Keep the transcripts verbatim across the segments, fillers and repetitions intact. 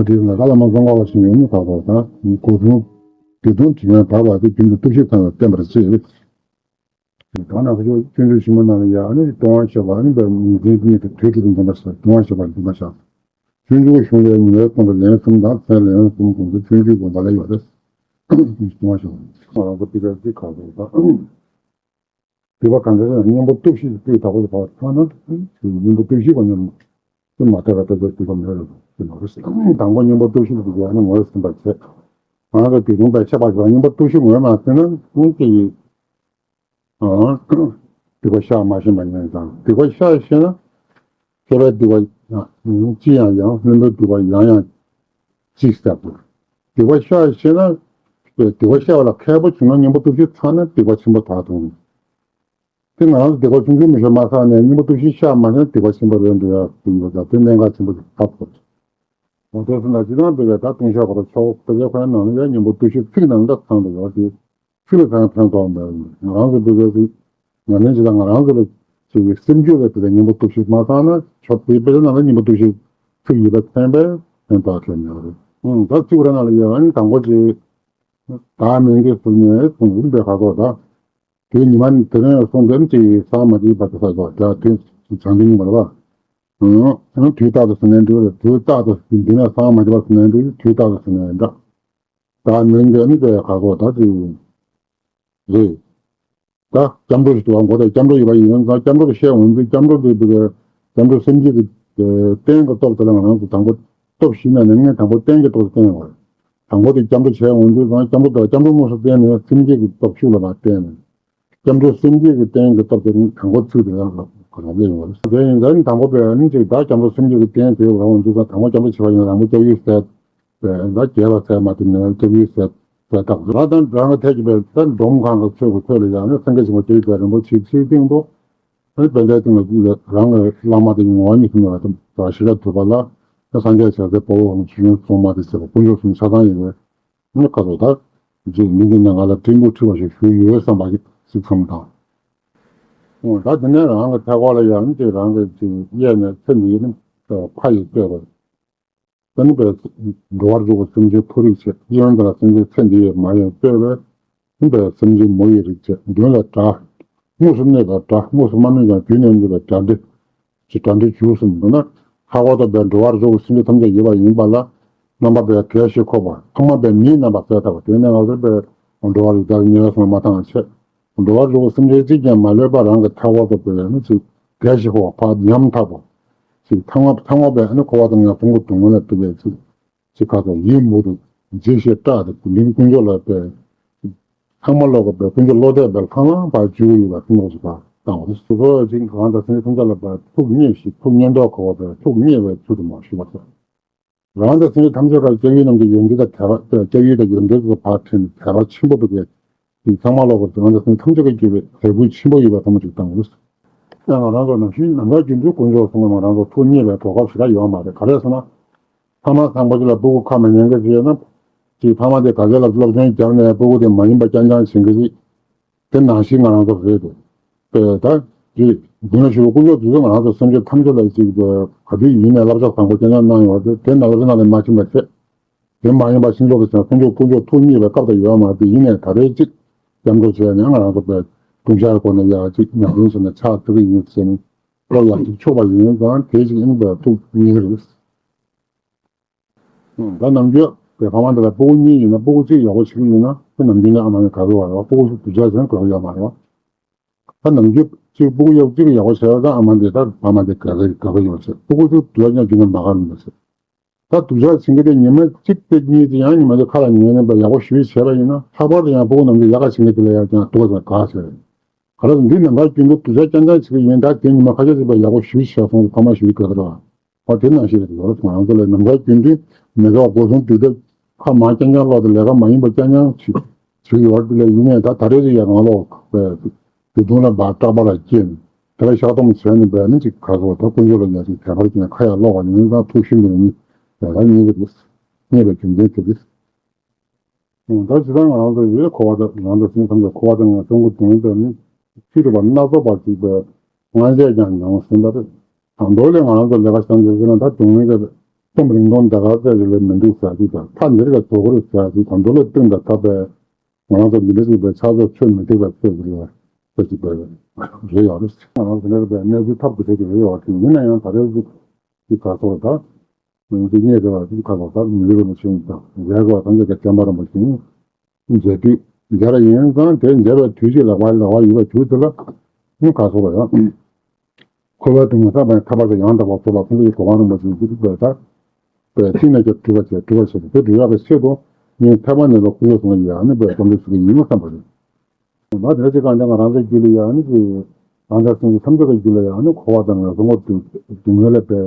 དེ་ལ་ཀ་ལ་མ་བཟང་བ་ཞིག་ཡོད་ནི་ད་གོ་ད་གོ་ཐུང་དེ་དོན་དྲི་ཡང་དག་པ་དེ་རྒྱུན་དུ་སྟོབས་ཤིག་ཚང་བའི་བསྟན་པར་བྱེད། ད་ནང་ཆོས་ཆོས་འབྱུང་ཆེན་མོ་ནང་ལ་ཡང་ནི་ལྟུང་བ་བཤགས་པ་ནི་པའི་མིང་འཛིན་གཉིས་དེ་དུས་གཅིག་ཏུ་འཛིན་པར་བྱ། ལྟུང་བ་བཤགས་པ་འཛིན་པར་བྱ། སྤྱོད་འཇུག་གཞུང་ལས་ཉེ་བའི་དོན་དུ་ལན་གསུམ་དང་ཚན་ལན་གསུམ་དགོངས་ཏེ་སྤྱོད་འཇུག་དགོངས་པ་ལ་ཡོད་རེད། ལྟུང་བ་བཤགས་པ་ང་རང་ཚོ་དེ་ག་ཚིག་ག་ཚོད་དང་། སྡིག་པ་གང་དག་ཡང་གཉེན་པོ་སྟོབས་བཞི་སྤྱོད་དག་པོ་ཞིག་བག་ཐོག་ན་གཉེན་པོ་སྟོབས་བཞི་པ་ཉམས་སུ་མ་ཐེག་པ་ལྟ་བུའི་སྡིག་པ་མེད་རེད་ཟེར་ནོ་རེད། དང་པོ་གཉེན་པོ་སྟོབས་བཞི་སྡིག་པ་ནི་ངོས་ཟིན་པར་བྱེད། ང་ཚོ་སྡིག་ལྟུང་དང་ཁྱད་པར་ཞིག་གཉེན་པོ་སྟོབས་བཞི་ངོས་མ་ཟིན་ན་ཀུན་གྱི་སྡིག་པ་བཤགས་མ་ཤེས་པ་ཡིན་ཙང་སྡིག་པ་བཤགས་ཤེས་ན། སྐྱེ་བའི་སྡིག་པ་ཅི་ཡང་ཡང་། ལྷུན་པོའི་སྡིག་པ་ཡང་ཡང་ཅི་བསགས་པ། སྡིག་པ་བཤགས་ཤེས་ན། སྡིག་པ་བཤགས་པ་ལ་མཁས་པོ་བྱུང་ན་གཉེན་པོ་སྟོབས་བཞི་ཚང་ན་སྡིག་པ་ཆེན་པོ་དག་ཐོན། དེ་ང་རང་ཚོ་སྡིག་པ་ཆུང་ཆུང་མི་ཤོར་མ་ཚང་ནས་གཉེན་པོ་སྟོབས་བཞི་བཤགས་མ་ཤེས་ན་སྡིག་པ་ཆེན་པོ་རེད་འགྲོ་ཡ་ཡིན་པ་དང་དེ་གནད་འགག་ཆེན་པོ་ཞིག་ཐག་ཆོད། འོ་དེ་སོང་ན་སྤྱིར་བཏང་སྤེལ་བའི་ད་ལྟུང་བཤགས་པ་དང་ཆོ་ག་སྤེལ་བའི་ཁོ་ན་ནང་ལ་ཡང་གཉེན་པོ་སྟོབས་བཞི་ཚིག་ནང་ལ་ཚང་འདུག་ཡོད་དེ། ཚིག་ལ་ཚང་ཕན་ཐོགས་མེད། ང་རང་ཚོ་འདི་ཚོ་ཚིག་ཉམས་ལེན་བྱེད་སྟངས་ང་རང་ཚོ་ལ་ཅིག་སེམས་རྒྱུད་ལ་དེ་ལ་གཉེན་པོ་སྟོབས་བཞི་མ་ཚང་ན་ཆོ་དེ་དཔེ་ཆ་ནང་ལ་གཉེན་པོ་སྟོབས་བཞི་ཚིག་ཡོད་པ་ཚན་པས་ཕན་ཐོགས་ཐོན་ཡོད་རེད། ཨང་ད་ཚིག་ར་ནང་ལ་ཡོད་ཨ་ནི་དང་པོ་ཅིག་བདག་མིང་གིས་བསུ་ནས་གསུངས་ཡིན་པའི་ཁ་ཐོག་ད། དུས་ཉི་མ་དེ་རིང་གསུངས་དོན་གྱི་སངས་མ་རྒྱས་པ་དེ་ས་སོགས་ཀྱང་དུས་བྱང་ཆུབ་སྙིང་པོ་རེད་པ། ཨང་དུས་རྟག་ཏུ་ཟིན་ནས་འདུག་རེད། དུས་རྟག་ཏུ་འདི་ནས་སངས་མ་རྒྱས་པ་ཟིན་ནས་འདུག་དུས་རྟག་ཏུ་ཟིན་ནས་འདྲ། ད་མིང་གི་ནི་དེ་ག་གོ་ད་དེ་རེད། ད་སྐྱབས་འགྲོ་ཞིག་ཏུ་བ་མགོ་དེ་སྐྱབས་འགྲོ་ཡོད་པ་ཡིན་ཙང་སྐྱབས་འགྲོ་དེ་བཤད་འོང་དུས་སྐྱབས་འགྲོ་དེ་དེ་སྐྱབས་འགྲོ་སེམས་བསྐྱེད་ཀྱི་རྟེན་གྱི་སྟོབས་དེ་ལ་ང་རང་ཚོ་དང་པོ་སྟོབས་བཞི་ནས་ནི་ངས་དང་པོ་རྟེན་གྱི་སྟོབས་སུ་བསྟན་ཡོད་རེད། དང་པོ་དེ་སྐྱབས་འགྲོ་བྱས་འོང་དུས་ཙང་སྐྱབས་འགྲོ་དེ་ལ་སྐྱབས་འགྲོ་དངོས་སུ་བསྟན་ནས་སེམས་བསྐྱེད་ཀྱི་སྟོབས་ཤུགས་ལ་མ་བརྟེན་ནས། སྐྱབས་འགྲོ་སེམས་བསྐྱེད་ཀྱི་རྟེན་གྱི་སྟོབས་དེ་ནི་དང་པོ་ཚུལ་དེ་ཡང་ལ་གོ་རང་ལས་ཡོང་བ་རེད། དེ་ཡིན་ཙང་ནི་དང་པོ་པས་ནི་ཅིག་ད་སྐྱབས་འགྲོ་སེམས་བསྐྱེད་ཀྱི་རྟེན་དེ་རང་འདུག་ཙང་དང་པོ་སྐྱབས་འགྲོ་བྱེད་པ་ཡིན་ན་རང་པོ་སྐྱབས་ཡུལ་ཟད་པས་ད་རྒྱལ་ལ་ཟད་མ་ཐུབ་ནས་སྐྱབས་ཡུལ་ཟད་པའི་རྟགས་ར་དང་རང་གི་ཐད་ཀྱི་པས་ད་འདོམ་གང་གི་ཚོད་ཀྱི་ཚོད་ལ་ཡང་ནི་སེང་གེ་ཆེན་པོ་སྐྱབས་ཡུལ་ཟད་རིན་པོ་ཆེའི་ཚིག་སྟེང་དུ་ནི་དཔལ་ལྡན་སྟེང་ལ་རང་གི་བླ་མ་དེ་ངོ་བོ་ཉིད་ཀྱི་ནང་ལ་ཤེས་རབ་ཐོབ་པ་ལ་ནི་སངས་རྒྱས་བྱ་སའི་དཔའ་བོ་ཁོང་ཆོས་སྲུང་མ་དེ་ཟེར་བ་དཀོན་མཆོག་གསུམ་ཆ་ཚང་ཡིན་པས། ནི་ཁ་ཐོག་ད། རྗེ་མི་འདི་ན་ང་ལ་སྤྲིན་ཕུང་འཁྲིགས་པ་ཞིག་ཞུས་ཡོད་བསམ་པ་ཞིག་ཚིག་མཚམས་དང་། ཨོ་ད་དེ་ནས་རང་གི་ཐད་ཀར་ལ་ཡང་ཅིག་རང་གི་ཅིག་གཡས་ནས་ཚེ་འདིའི་ནི་ཕ་ཡི་བསྟོད་པ། ད་ནི་པའི་འགྲོ་བར་རྫོགས་པའི་སེམས་ཅན་ཕོ་རིགས་བྱས་གཡོན་དང་སེམས་ཅན་ཚེ་འདི་ཡི་མ་ཡིན་བསྟོད་པས། ནི་པའི་སེམས་ཅན་མོ་ཡི་རིགས་བྱས་མདུན་ལ་དགྲ། དངོས་སུ་གནས་པའི་དགྲ་དངོས་སུ་མ་གནས་ཀྱང་རྒྱུད་ནས་གནས་པའི་དགྲ་འདི། ཅེས་དགྲ་འདུལ་བྱུང་གསུངས་འདུག་ན། ལྷག་པར་དུ་པའི་འགྲོ་བ་རྫོགས་པའི་སེམས་ཅན་ཐམས་ཅད་ཡོད་པ་ཡིན་པ་ལ། རྣམ་པ་པའི་གལ་ཞིག་འཁོར་བ་ཚང་མ་པའི་མིའི་རྣམ་པ་གསལ་ཐར་བ་དེ་ནས་ང་ཚོ་པའི་འགྲོ་བ་རིགས་དག་ཉེ་བའི་སོང་མ་ཐང་ཆད། འགྲོ་བ་རྫོགས་པའི་སེམས་ཅན་གཅིག་ཀྱང་མ་ལུས་པ་རང་གི་ཐར་བ་དུ་སྤེལ་བའི་ནི་ཚིག་གལ་ཞིག་འཁོར་བ་ཕར་ཉམ་ཐག་པ། ཚིག་ཚང་མ་ཚང་མ་པའི་ནི་འཁོར་བ་དང་ཡང་ཕུང་པོ་སྡུག་བསྔལ་ལ་ལྟོས་པའི་ཚིག་ཚིག་ཁ་ཐོག་ཡིད་མུག་ཏུ་མཛེས་ཤིང་སྐྲག་སྟེ་ལིང་ཀུན་སྦྱོར་ལ་པའི། ཚང་མ་ལོག་པའི་ཀུན་སྦྱོར་བློ་གཏད་པའི་ལྷང་ལྷང་བར་བཅུག་ཡོད་པ་ཐུན་མོང་དུ་བཏང་བ་རེད། སོ་སོ་ཅིག་གང་དང་སེམས་ཅན་ཐམས་ཅད་ལ་བར་ཐུགས་མཉེས་ཤིང་ཐུགས་མཉེས་མདོག་ཁ་བ་བས་ཐུགས་མཉེས་པའི་ཚུལ་དུ་མ་ཞུ་བ་སོགས། རང་དང་སེམས་ཅན་ཐམས་ཅད་ཀར་སྐྱབས་ཡུལ་རྣམས་ཀྱི་ཡོན་ཏན་དང་དད་པ་སྐྱབས་ཡུལ་དང་ཡོན་ཏན་དུ་ཕར་ཕྲན་ནས་དད་པ་ཆེན་པོ་བསྒྲུབས་པའི་ཅིག་ཚང་མ་ལོག་པར་རང་དང་སེམས་ཅན་ཐམས་ཅད་ཀྱིས་དགྱེས་པའི་དད་གུས་ཆེན་པོ་ཡོད་པ་ཐུན་མོང་དུ་བཏང་བ་རེད། ཡང་ང་རང་ཚོ་ནང་བཞིན་ནམ་མཁའ་སྐྱེ་འགྲོའི་དཀོན་མཆོག་གསུམ་ལ་ང་རང་ཚོ་ཐུགས་མཉེས་པའི་གོ་སྐབས་ཞེ་དྲག་ཡོད་མ་རེད། ག་རེ་ཟེར་ན། ཕ་མ་བཟང་པོ་ཅིག་ལ་སྤུ་གུ་ཁ་མ་ཉན་གི་ཟེར་ན། ཅིག་ཕ་མ་དེ་ག་ཚད་ལ་སློབ་སྦྱོང་བརྒྱབ་ནས་སྤུ་གུ་དེ་མ་ཡིན་པ་རྐྱང་རྐྱང་བྱེད་གི་ཅིག་དེ་ནང་བཞིན་ང་རང་ཚོ་རེད་དེ། དཔེ་ད། ཅིག་མདུན་ལ་བཞུགས་པའི་དཀོན་མཆོག་དེ་ཚོས་ང་རང་ཚོ་སེམས་ཅན་ཐམས་ཅད་ལ་ཅིག་ག་དུས་ཡིན་ནའི་བསླབ་བྱ་བཟང་པོ་རྐྱང་རྐྱང་གནང་ཡོད་རེད་དེ་ནང་ལ་རེ་ནང་ལ་མ་ཕྱིན་པ་བྱས། དེ་མ་ཡིན་པ་ཕྱིན་ལོག་ཏུ་བྱས་དཀོན་མཆོག་དཀོན་མཆོག་ཐུགས་མཉེས་པའི་སྐབས་དང་ཡོད་མ་རེད་དེ་ཡིན་ནའི་ད་རེས་ཅིག་སྐྱབས་འགྲོ་བྱས་ནས་ང་རང་ཚོ་དཔེ་ལྟུང་བཤགས་སྒོ་ནས་ཡག་ཅིག་ཉམས་ལེན་བྱས་ནས་ཕྱག་ཐུབ་ཀྱི་ཡིན་ཟེར་ནས་བློ་ཡག་ཅིག་ཆོད་པ་ཡིན་ཙང་དེ་ཅིག་ཡིན་པའི་ཐུགས་མཉེས་རེད། ད་ནམ་རྒྱུན་པའི་ཕ་མ་འདི་ལ་སྤུ་གུ་གཉིས་ཡིན་ན་སྤུ་གུ་གཅིག་ཡག་པོ་བྱེད་ཀྱི་ཡིན་ན་དེ་ནམ་རྒྱུན་ནས་ཨ་མ་ནས་དགའ་གི་ཡོད་རེད་བ། སྤུ་གུ་གཅིག་སྡུག་ཅག་བྱས་ན་དགའ་གི་ཡོད་མ་རེད་བ། ད་ནམ་རྒྱུན་གཅིག་སྤུ་གུ་གཡོག་གཅིག་ཡག་པོ་བྱས་ཙང་ཨ་མ་འདི་ད་ཕ་མ་འདི་དགའ་གི་དགའ་གི་ཡོད་ཟེར། སྤུ་གུ་གཅིག་སྡུག་ཅག་རྒྱུན་ནས་མ་དགའ་རུང་འདུག་ཟེར། ད་སྡུག་ཅག་བྱེད་མཁན་དེ་ཉི་མ་གཅིག་དེ་གཉིས་དེ་ཡང་ཉི་མ་དེ་ཁ་ལ་ཉན་ནས་པ་ཡག་པོ་ཞེ་པོ་བྱས་པ་ཡིན་ན་ལྷག་པར་དུ་ཡང་སྤུ་གུ་རྣམས་ཀྱི་ལས་ཀ་བྱེད་མཁན་དེ་ལ་ཡང་ཀྱང་སྡུག་ཅག་དགའ་ཟེར། ག་རེ་འདི་ནམ་མཁའ་སྐྱེ་འགྲོ་སྡུག་ཅག་རྐྱང་རྐྱང་བྱེད་ཀྱི་ཡིན་ད་དེ་ཉི་མ་ཁ་ཤས་ཤིག་པ་ཡག་པོ་ཞེ་པོ་བྱས་སོང་ཕ་མ་ཞེ་པོ་དགའ་གི་རེད་བ། ཨ་དེ་ནང་བཞིན་རེད་འདུག་ང་རང་ཚོ་ལ་ནམ་མཁའ་སྐྱེ་འགྲོའི་མི་དགའ་བ་སྒོ་གསུམ་སྡིག་སྒྲིབ་ཁ་མང་རྐྱང་རྐྱང་སློག་སྟེ་ལས་ཀ་མ་ཡིན་པ་རྐྱང་རྐྱང་བྱེད་བྱེད་ཀྱི་ཡོད་རེད་དེ་ལས་ཡིན་ནའི་ད་ད་རེས་ཀྱི་ཡ་ང་ལོག་པའི་སྡིག་ལྟུང་ལ་བར་སྐྲག་པ་ལ་སྐྱེས་ནས་དེ་ལ་བཤགས་སྡོམ་བྱས་ནས་བས་ནི་ཅིག་ག་ཚོད་ད་དཀོན་མཆོག་ལ་ཡ་ཅིག་དད་པ་སྐྱེས་ནས་ཁ་ཡ་སློག་པ་ཡིན་ཙང་ཐུགས་ཤིན་ཏུ་ནས་ཡ་ད་རྙེད་ཀྱི་འདུག་རྙེད་པའི་རྒྱུ་མཚན་དེ་རེད། ད་ཇི་ལྟར་ང་རང་ཚོ་ཡོད་འཁོར་བ་དང་ང་ཚོ་སེམས་ཁམས་ཀྱི་འཁོར་བ་དང་ང་ཚོ་ཀུན་སྡུག་བསྔལ་དང་ནི་ཕྱི་རུ་བ་སྣ་ཚོགས་པ་ཅིག་པའི་སྔ་རྗེས་ཀྱང་མྱོང་ཟིན་པ་རེད། ད་མདོ་ལས་ང་རང་ཚོ་ལས་ཀ་བྱ་འདི་ཟེར་ན་ད་སྡུག་བསྔལ་གྱི་ སྟོང་རིང་སྟོང་ཟླ་ག་ཚད་ཅིག་ལས་མི་འདུག་ཟེར་གྱི་དང་། མཐའ་འདིར་ག་ཚོད་སྐོར་ཟེར་གྱི་དང་། འདི་ལ་བསྟུན་པའི་ཐབས་པས་ང་རང་ཚོ་འདི་འདྲ་ཞིག་པའི་ཕྱག་ཚོད་ཆོད་མི་ཐུབ་པའི་ཚོད་ཅིག་ལ་ཚོད་ཅིག་པའི་རེ་ཡོད་རེད། ང་རང་ཚོ་འདི་འདྲ་པའི་གནས་ཚུལ་ཐབས་ཀྱི་རེ་ཅིག་རེ་ཡོད་རེད། ཡིན་ན་ཡང་ད་རེས་ཅིག་ཅིག་ག་ཚོད་ད། ང་ཚོ་རྙེད་བསྡད་པ་ཅིག་ག་ཚོད་ད། མི་ཡུལ་རིན་པོ་ཆེ་དང་རྒྱལ་བ་ཐམས་ཅད་ཀྱི་བསྟན་པ་རིན་པོ་ཆེ་མཇལ་དུས་མཇལ་ར་ཡིན་ཙང་། དེ་མཇལ་བའི་དུས་ཅིག་ལ་བ་ལ་བ་ཡོད་པའི་དུས་དེ་ལ་ནི་ག་ཚོད་ལ་ཡང་འཁོར་བའི་སྡུག་བསྔལ་ཐར་པ་ཡང་དག་པར་རྫོགས་པ་ཁོང་ཚོ་ཡི་གོ་འཕང་རིན་པོ་ཆེ་འདི་རིག་པའི་ད་པའི་ཚིག་ནས་ཀྱང་སྒྲུབ་པ་བྱས་སྒྲུབ་པར་བྱེད་དེ་སྒྲུབ་ཡག་གི་ཆེད་དུ་ཉིན་ཐ་མ་ནས་ལ་དཀོན་མཆོག་གསུམ་ལ་ཡང་ནི་པའི་སྐྱབས་འགྲོ་ཞུ་གི་ཡིན་བསམ་པ་རེད། མ་དེ་ཅིག་གང་ལྟར་ང་རང་ཚོའི་རྒྱུད་ལ་ཡང་ནི་ཅིག་རང་ཅག་སེམས་ཅན་ཐམས་ཅད་ཀྱི་རྒྱུད་ལ་ཡང་ནི་འཁོར་བ་དང་ངན་སོང་གི་སྡུག་བསྔལ་ལས་པའི་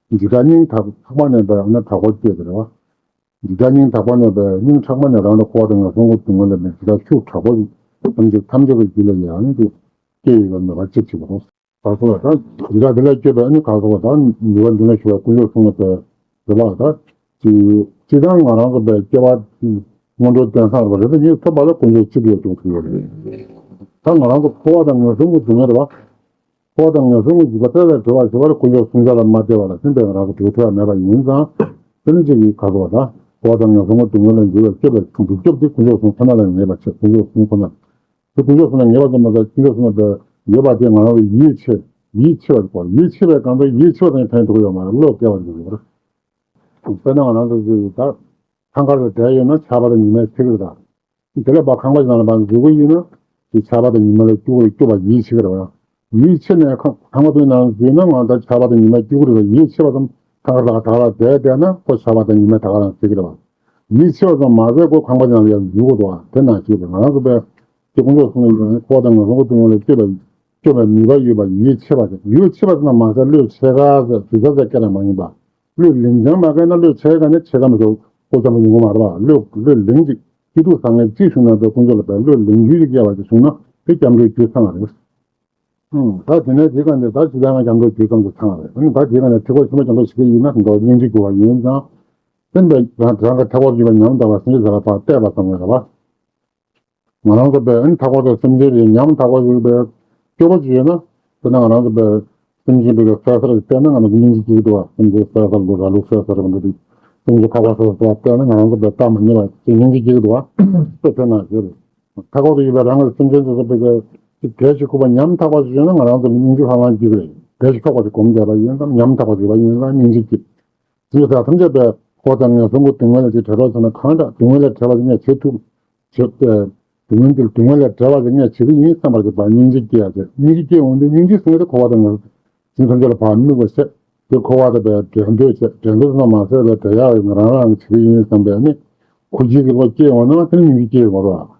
འཇིགས་སྐྲག་སྙིང་ཐག་ཐག་པ་ནས་པའི་ཨ་ནི་དྲག་པོ་སྐྱེས་ཏེ་རེད་བ། འཇིགས་སྐྲག་སྙིང་ཐག་པ་ནས་པའི་སྙིང་ཐག་པ་ནས་རང་ལ་འཁོར་བ་དང་ངན་སོང་གི་སྡུག་བསྔལ་ལས་པའི་འཇིགས་སྐྲག་ཤུགས་དྲག་པོ་ཐམས་ཅད་ཐམས་ཅད་ཀྱི་རྒྱུད་ལ་ཡང་ནི་ཅིག་སྐྱེས་ཡོད་པའི་མོས་པ་གཅིག་བྱེད་པ་རེད། ག་སོགས་ལ་དང་འཇིགས་སྐྲག་འདི་ལས་སྐྱོབ་པའི་ཨ་ནི་ག་སོགས་ལ་དང་ནུས་པ་འདི་ལ་ཞུགས་པའི་དཀོན་མཆོག་གསུམ་ལ་དང་འདི་ལ་དང་ཅི་ཅི་དང་ང་རང་ཚོ་པའི་སྐྱེ་བ་སྔོན་འགྲོ་བསྟན་བསམ་པ་རེད། དེ་ཉིད་ཐོབ་པ་ལ་དཀོན་མཆོག་གཅིག་ལས་ཀྱང་ཐུབ་ཡོད་རེད། ད་ང་རང་ཚོ་འཁོར་བ་དང་ངན་སོང་གི་སྡུག་བསྔལ་རེད་བ། འཁོར་བ་དང་ངན་སོང་གི་འཇིགས་པ་དེ་ལས་གྲོལ་བར་བྱེད་པར་དཀོན་མཆོག་གསུམ་ཆར་ལ་མ་བརྟེན་པ་ལ་ཕན་པའི་ང་རང་ཚོ་གྲོལ་ཐུབ་ཡ་མེད་པ་ཡིན་ཙང་། དེ་ནི་གཅིག་གིས་ག་སོགས་དང་འཁོར་བ་དང་ངན་སོང་གི་སྡུག་བསྔལ་ལས་འཇུག་པའི་སྐྱོབ་པའི་སྒྲུབ་སྐྱོབ་དེ་དཀོན་མཆོག་གསུམ་ཁོ་ན་ལ་ངེས་པར་བྱེད། དཀོན་མཆོག་གསུམ་ཁོ་ན། དེ་དཀོན་མཆོག་གསུམ་ལ་ངེས་པ་ཙམ་མ་ཟད་དཀོན་མཆོག་གསུམ་ལ་ཡོད་པ་དེ་ང་རང་ལ་ཡིད་ཆེས། ཡིད་ཆེས་པ་དགོས། ཡིད་ཆེས་པའི་གང་ཟག་ཡིད་ཆེས་པ་དང་ཕན་ཐོགས་ཡོད་མ་རེད། བློ་སྐྱེ་བ་ཞིག་ཡོད་རེད། དཔེར་ན་ང་རང་ཚོ་ཅིག་ད་ཐང་དཀར་དུ་བསྡད་ཡོད་ན་ཆར་པ་དང་ཉི་མས་འཚིག་གི་རེད། དེ་ལས་ཕར་ཁང་པ་ཞིག་ནང་ལ་ཕར་འཛུལ་གི་ཡིན་ན་དེ་ཆར་པ་དང་ཉི་མ་ལ་སྐྱུག་གི་རེད། སྐྱུག་པ་ཡིད་ཆེས་ཀྱི་རེད་བ། ཡིད་ཆེས་ནས་ཁང་ཁང་པ་དེའི་ནང་འཛུལ་ན་ང་ད་ཆར་པ་དང་ཉི་མས་སྐྱུག་གི་རེད་བ། ཡིད་ཆེས་པ་ཙམ་ཐང་དཀར་ལ་ད་ག་རང་བསྡད་བསྡད་ན་ཁོ་ཆར་པ་དང་ཉི་མས་ད་ག་རང་འཚིག་གི་རེད་བ། ཡིད་ཆེས་པ་ཙམ་མ་ཟད་ཁོ་ཁང་པ་ནང་ལ་ཡང་འཛུལ་དགོས་འདུག་བ། དེ་ནང་བཞིན་རེད། ང་རང་ཚོ་པའི་དེ་དཀོན་མཆོག་གསུམ་ལ་འཁོར་བ་དང་ངན་སོང་གི་སྡུག་བསྔལ་ལས་སྐྱོབ་པའི་སྐྱོབ་པའི་ནུས་པ་ཡོད་པ་ཡིད་ཆེས་པ་རེད། ཡིད་ཆེས་པ་ཙམ་མ་ཟད་བློས་འཚབ་ག་ཟེར་དུས་ཚོད་ཟེར་སྐད་ན་མ་ཡིན་པ། བློས་ལིང་ཚང་མ་བཀལ་ན་བློས་ཆེ་ག་ནས་ཆེ་ག་མི་འདུག་ཨོ་ཅང་པོ་ཡོང་གི་མ་རེད་པ། བློས་བློས་ལིང་ཅིག་སྐྱིད་སྡུག་བཟང་ངན་ཅི་བྱུང་ན་པའི་དཀོན་མཆོག་ལ་པའི་བློས་ལིང་རྒྱུ་ཅིག་བསྐྱལ་བ་ཅིག་བྱུང་ན་དེ་སྐྱབས་འགྲོའི་རྒྱུ་ཚང་བ་རེད། ཨང་། ད་དེ་ནས་དེ་ག་ནས་ད་ཇི་ལྟར་ང་སྐྱབས་འགྲོའི་རྒྱུ་ཙམ་དུ་ཚང་བ་རེད། ཨང་། ད་དེ་ག་ནས་ཐེག་པ་ཆེན་པོ་སྐྱབས་འགྲོ་བྱེད་ཀྱི་ཡིན་ན་འགྲོ་སྙིང་རྗེ་དགོས་པ་ཡིན་ཙང་། བསྟན་པའི་རང་རང་གི་ཐེག་པ་བརྒྱུད་པའི་ཉམས་དག་པ་སེམས་ཅན་ལ་ཕར་གཏད་པ་ཙམ་རེད་པ། ང་རང་ཚོ་པའི་ཨ་ནི་ཐར་པ་དང་སེམས་ཅན་རེད། ཉམས་ཐག་པ་ཞིག་པའི་སྐྱོ་པོ་ཅིག་ཡོད་ན། དཔེར་ན་ང་རང་ཚོ་པའི་སེམས་ཅན་པའི་གི་གསོད་ས་རེད་བལྟས་ན་ང་རང་ཚོ་སྙིང་རྗེ་སྐྱེ་གི་འདུག་བ། སེམས་ཅན་གསོད་ས་ལུག་ར་ལུག་གསོད་ས་རེད་པ་འདི་རེད། སེམས་ཅན་ཐག་པ་གསོད་ས་བལྟས་ན་ང་རང་ཚོ་པའི་ལྟ་མ་ཉེས་པ་ཅིག་སྙིང་རྗེ་སྐྱེ་གི་འདུག་བ། དཔེ་དེ་ན་ཞིག་རེད། ཐར་པ་དང་ཡོད་པའི་རང་གི་སེམས་ཅན་དེ་ཚོ་པའི་གི་ཅིག་གལ་ཆེ་ཁུག་པ་ཉམས་ཐག་པ་ཞིག་ཡོད་ན་ང་རང་ཚོ་སྙིང་རྗེ་ལྷང་ལྷང་སྐྱེ་གི་རེད། གལ་ཆེ་ཁུག་པ་ཞིག་གོམས་བསྡད་པ་ཡིན་ཙང་ཉམས་ཐག་པ་ཞིག་པ་ཡིན་ཙང་སྙིང་རྗེ་སྐྱེ། སེམས་ཅན་ཐམས་ཅད་པའི་འཁོར་བ་དང་ངན་སོང་གི་སྡུག་བསྔལ་ལས་ཅིག་བྲལ་བར་བྱས་ན། གང་འདྲ་སྡུག་བསྔལ་ལས་བྲལ་བ་ཞིག་ངས་བྱེད་ཐུབ། བྱེད། སྡུག་བསྔལ་འདིར་སྡུག་བསྔལ་ལས་བྲལ་བ་ཞིག་ངས་བྱེད་ཀྱི་ཡིན་བསམ་པར་གྱི་བར་སྙིང་རྗེ་སྐྱེ་ཡ་ཆེ། སྙིང་རྗེ་སྐྱེ་འོང་དུས་སྙིང་རྗེ་ཟེར་བ་དེ་འཁོར་བ་དང་ངན་སོང་ཐམས་ཅད་ལ་ཕར་དམིགས་པ་བྱས། དེ་འཁོར་བ་དང་བྲལ་འདོད་བྱས། བྲལ་འདོད་ཙམ་མ་ཟད་པའི་བྲལ་ཡག་ང་རང་རང་གིས་བྱེད་ཀྱི་ཡིན་བསམ་པའི་ནི་ཁུར་ཆེའི་གི་བློ་སྐྱེ་འོང་ན་དེ་ནི་སྙིང་རྗེ་སྐྱེ་ཡོད་མ་རེད།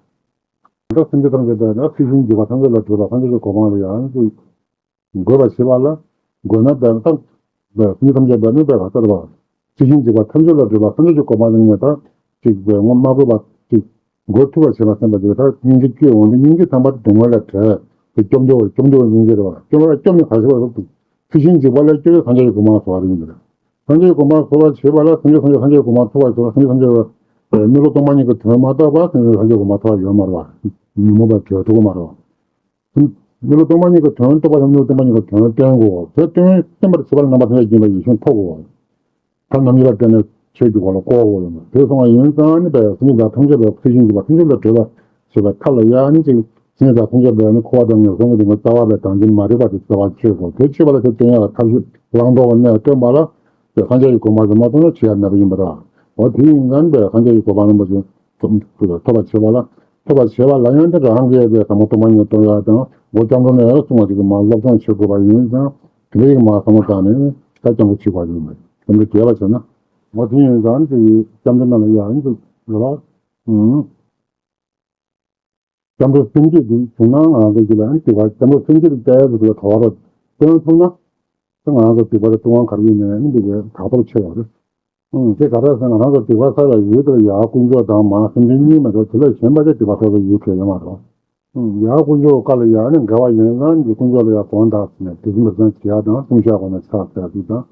ད་སེམས་ཅན་ཐམས་ཅད་པའི་ན་ཚུལ་བཞིན་འཇུག་པ་ཐམས་ཅད་ལ་སྤྲོད་པ་ཐམས་ཅད་ཀྱི་གོ་འཕང་ལ་ཡང་དགོས་པར་བྱེད་པ་ལ། དགོས་ན་པའི་རྟག་པའི་སེམས་ཅན་ཐམས་ཅད་པའི་ནི་པའི་བ་ལྟར་བ། ཚུལ་བཞིན་འཇུག་པ་ཐམས་ཅད་ལ་སྤྲོད་པ་ཐམས་ཅད་ཀྱི་གོ་འཕང་ལ་ངེས་དང་གཅིག་པའི་ངོ་མ་དགོས་པ་གཅིག་དགོས་ཐུབ་པར་བྱེད་པ་བསམ་པ་དེ་དག་སྙིང་རྗེ་སྐྱེ་འོང་དུས་སྙིང་རྗེ་ཐམས་པ་སྡུག་བསྔལ་ལས་བྲལ་ཏེ་སྐྱོབ་འདོད་སྐྱོབ་འདོད་སྙིང་རྗེ་རེད་བ། སྐྱོབ་པ་སྐྱོབ་ནི་ག་ཞིག་བ་ཚུལ་བཞིན་འཇུག་པ་ལ་སྐྱོབ་པའི་སངས་རྒྱས་ཀྱི་གོ་འཕང་ཐོབ་པ་དེ་ཡིན་པ་རེད། སངས་རྒྱས་ཀྱི་གོ་འཕང་ཐོབ་པར་བྱེད་པ་ལ་སེམས་ཅན་སངས་རྒྱས་སངས་རྒྱས་ཀྱི་གོ་འཕང་ཐོབ་པར་བྱེད་པ་སེམས་ཅན་སངས་རྒྱས་ཀྱི་མི་ལུས་སྟོང་པ་ཉིད་ཀྱི་དོན་མ་རྟོགས་པར་སེམས་ཅན་སངས་རྒྱས་ཀྱི་གོ་འཕང་ཐོབ་པར་ཡོད་མ་རེད་བ། ཉོན་མོངས་པའི་དགྲ་ཐུག་མ་རེད་བ། མི་ལུས་སྟོང་པ་ཉིད་ཀྱི་དོན་རྟོགས་པ་དང་མི་ལུས་སྟོང་པ་ཉིད་ཀྱི་དོན་བསྟན་དགོས། དེ་བསྟན་བསྟན་པར་བྱེད་པ་ལ་རྣམ་པ་ཐམས་ཅད་མཁྱེན་པའི་ཡེ་ཤེས་ཐོབ་དགོས། ཐབས་རྣམ་གཉིས་ལ་བརྟེན་ནས་ཆོས་ཀྱི་སྒོ་ལ་བསྐོར་དགོས་ཡོད་མ་རེད། དེ་སོང་བ་ཡིན་ཙང་ནི་པའི་སེམས་ཅན་ཐམས་ཅད་པའི་ཚུལ་བཞིན་གྱི་བ་ཐམས་ཅད་ལ་སྤྲོད་པ་བྱེད་པའི་ཐབས་ལ་ཡང་ནི་ཅིག་སེམས་ཅན་ཐམས་ཅད་པའི་ནི་འཁོར་བ་དང་ངན་སོང་གི་སྡུག་བསྔལ་རྩ་བ་ལས་དང་ཅི་མ་རིག་པ་དེ་རྩ་བ་ཆོད་དགོས། དེ་ཆོད་པ་ལ་དེ་སྟོན་ཡག་ལ་ཐབས་ཤེས་བླང་དོར་གྱི་གནས་སྟོན་པ་ལ་དེ་སངས་རྒྱས་ཀྱི་གོ་འཕང་དེ་མ་གཏོགས་བྱེད་ཡག་མེད་པ་ཡིན་པ་རེད། འོ་དེ་ཡིན་ཙང་པའི་སངས་རྒྱས་ཀྱི་གོ་འཕང་རིན་པོ་ཆེ་ཐོབ་ཐོབ་པར་བྱེད་པ་ལ། ཐོབ་པར་བྱེད་པ་ལ་ཡང་དེ་རང་གིས་པའི་ཟབ་མོ་སྟོང་པ་ཉིད་སྟོན་ཡག་དང་འོ་སྐྱབས་འགྲོ་ནས་གསུང་བ་ཞིག་གི་མ་སློབ་སྦྱོང་བྱེད་དགོས་པ་ཡིན་ཙང་དེ་འདྲ་ཡིག་མ་བསམ་བློ་བཏང་ནས་ད་སྐྱབས་འགྲོ་བྱེད་དགོས་ཡིན་པས་དེ་འདྲ་རྒྱས་པ་བྱས་ན། འོ་དེ་ཡིན་ཙང་དེ་སྐྱབས་འགྲོ་ནང་ལ་ཡང་དེ་ལ། སྐྱབས་འགྲོ་སེམས་བསྐྱེད་འདི་བྱུང་ན་ང་རང་ཚོ་ཀྱི་ལ་ཡང་སྡིག་པ་སྐྱབས་འགྲོ་སེམས་བསྐྱེད་དེ་ལྟ་ཡག་ཟེར་བའི་ག་བ་རོ་སྟོན་ཐུབ་ན། ང་རང་ཚོ་སྡིག་པ་དེ་ལྟུང་བ་ག་རེ་ཡིན་ནའི་ནི་འདི་གའི་དག་པར་ཆེ་བ་རེད། ཨང་། དེ་ག་རེ་ཟེར་ན་ང་རང་ཚོ་སྡིག་པ་བསགས་པའི་ཡུལ་དེ་ལ་ཡང་དཀོན་མཆོག་དང་མ་སེམས་ཅན་གཉིས་མ་གཏོགས་དེ་ལས་གཞན་པ་ཅིག་སྡིག་པ་བསགས་པའི་ཡུལ་གང་ཡང་མ་རེད། ཨང་། ཡང་དཀོན་མཆོག་བཀའ་ལ་ཡང་ནི་འགལ་བ་ཡིན་ཙང་འདི་དཀོན་མཆོག་ལ་ཡང་དགོངས་དག་ཟེར་ནས་དེ་བཞིན་དུ་བྱེད་ཡག་དང་ལྟུང་བཤགས་དགོས་ན་ཕྱག་འཚལ་ཡག་དང་།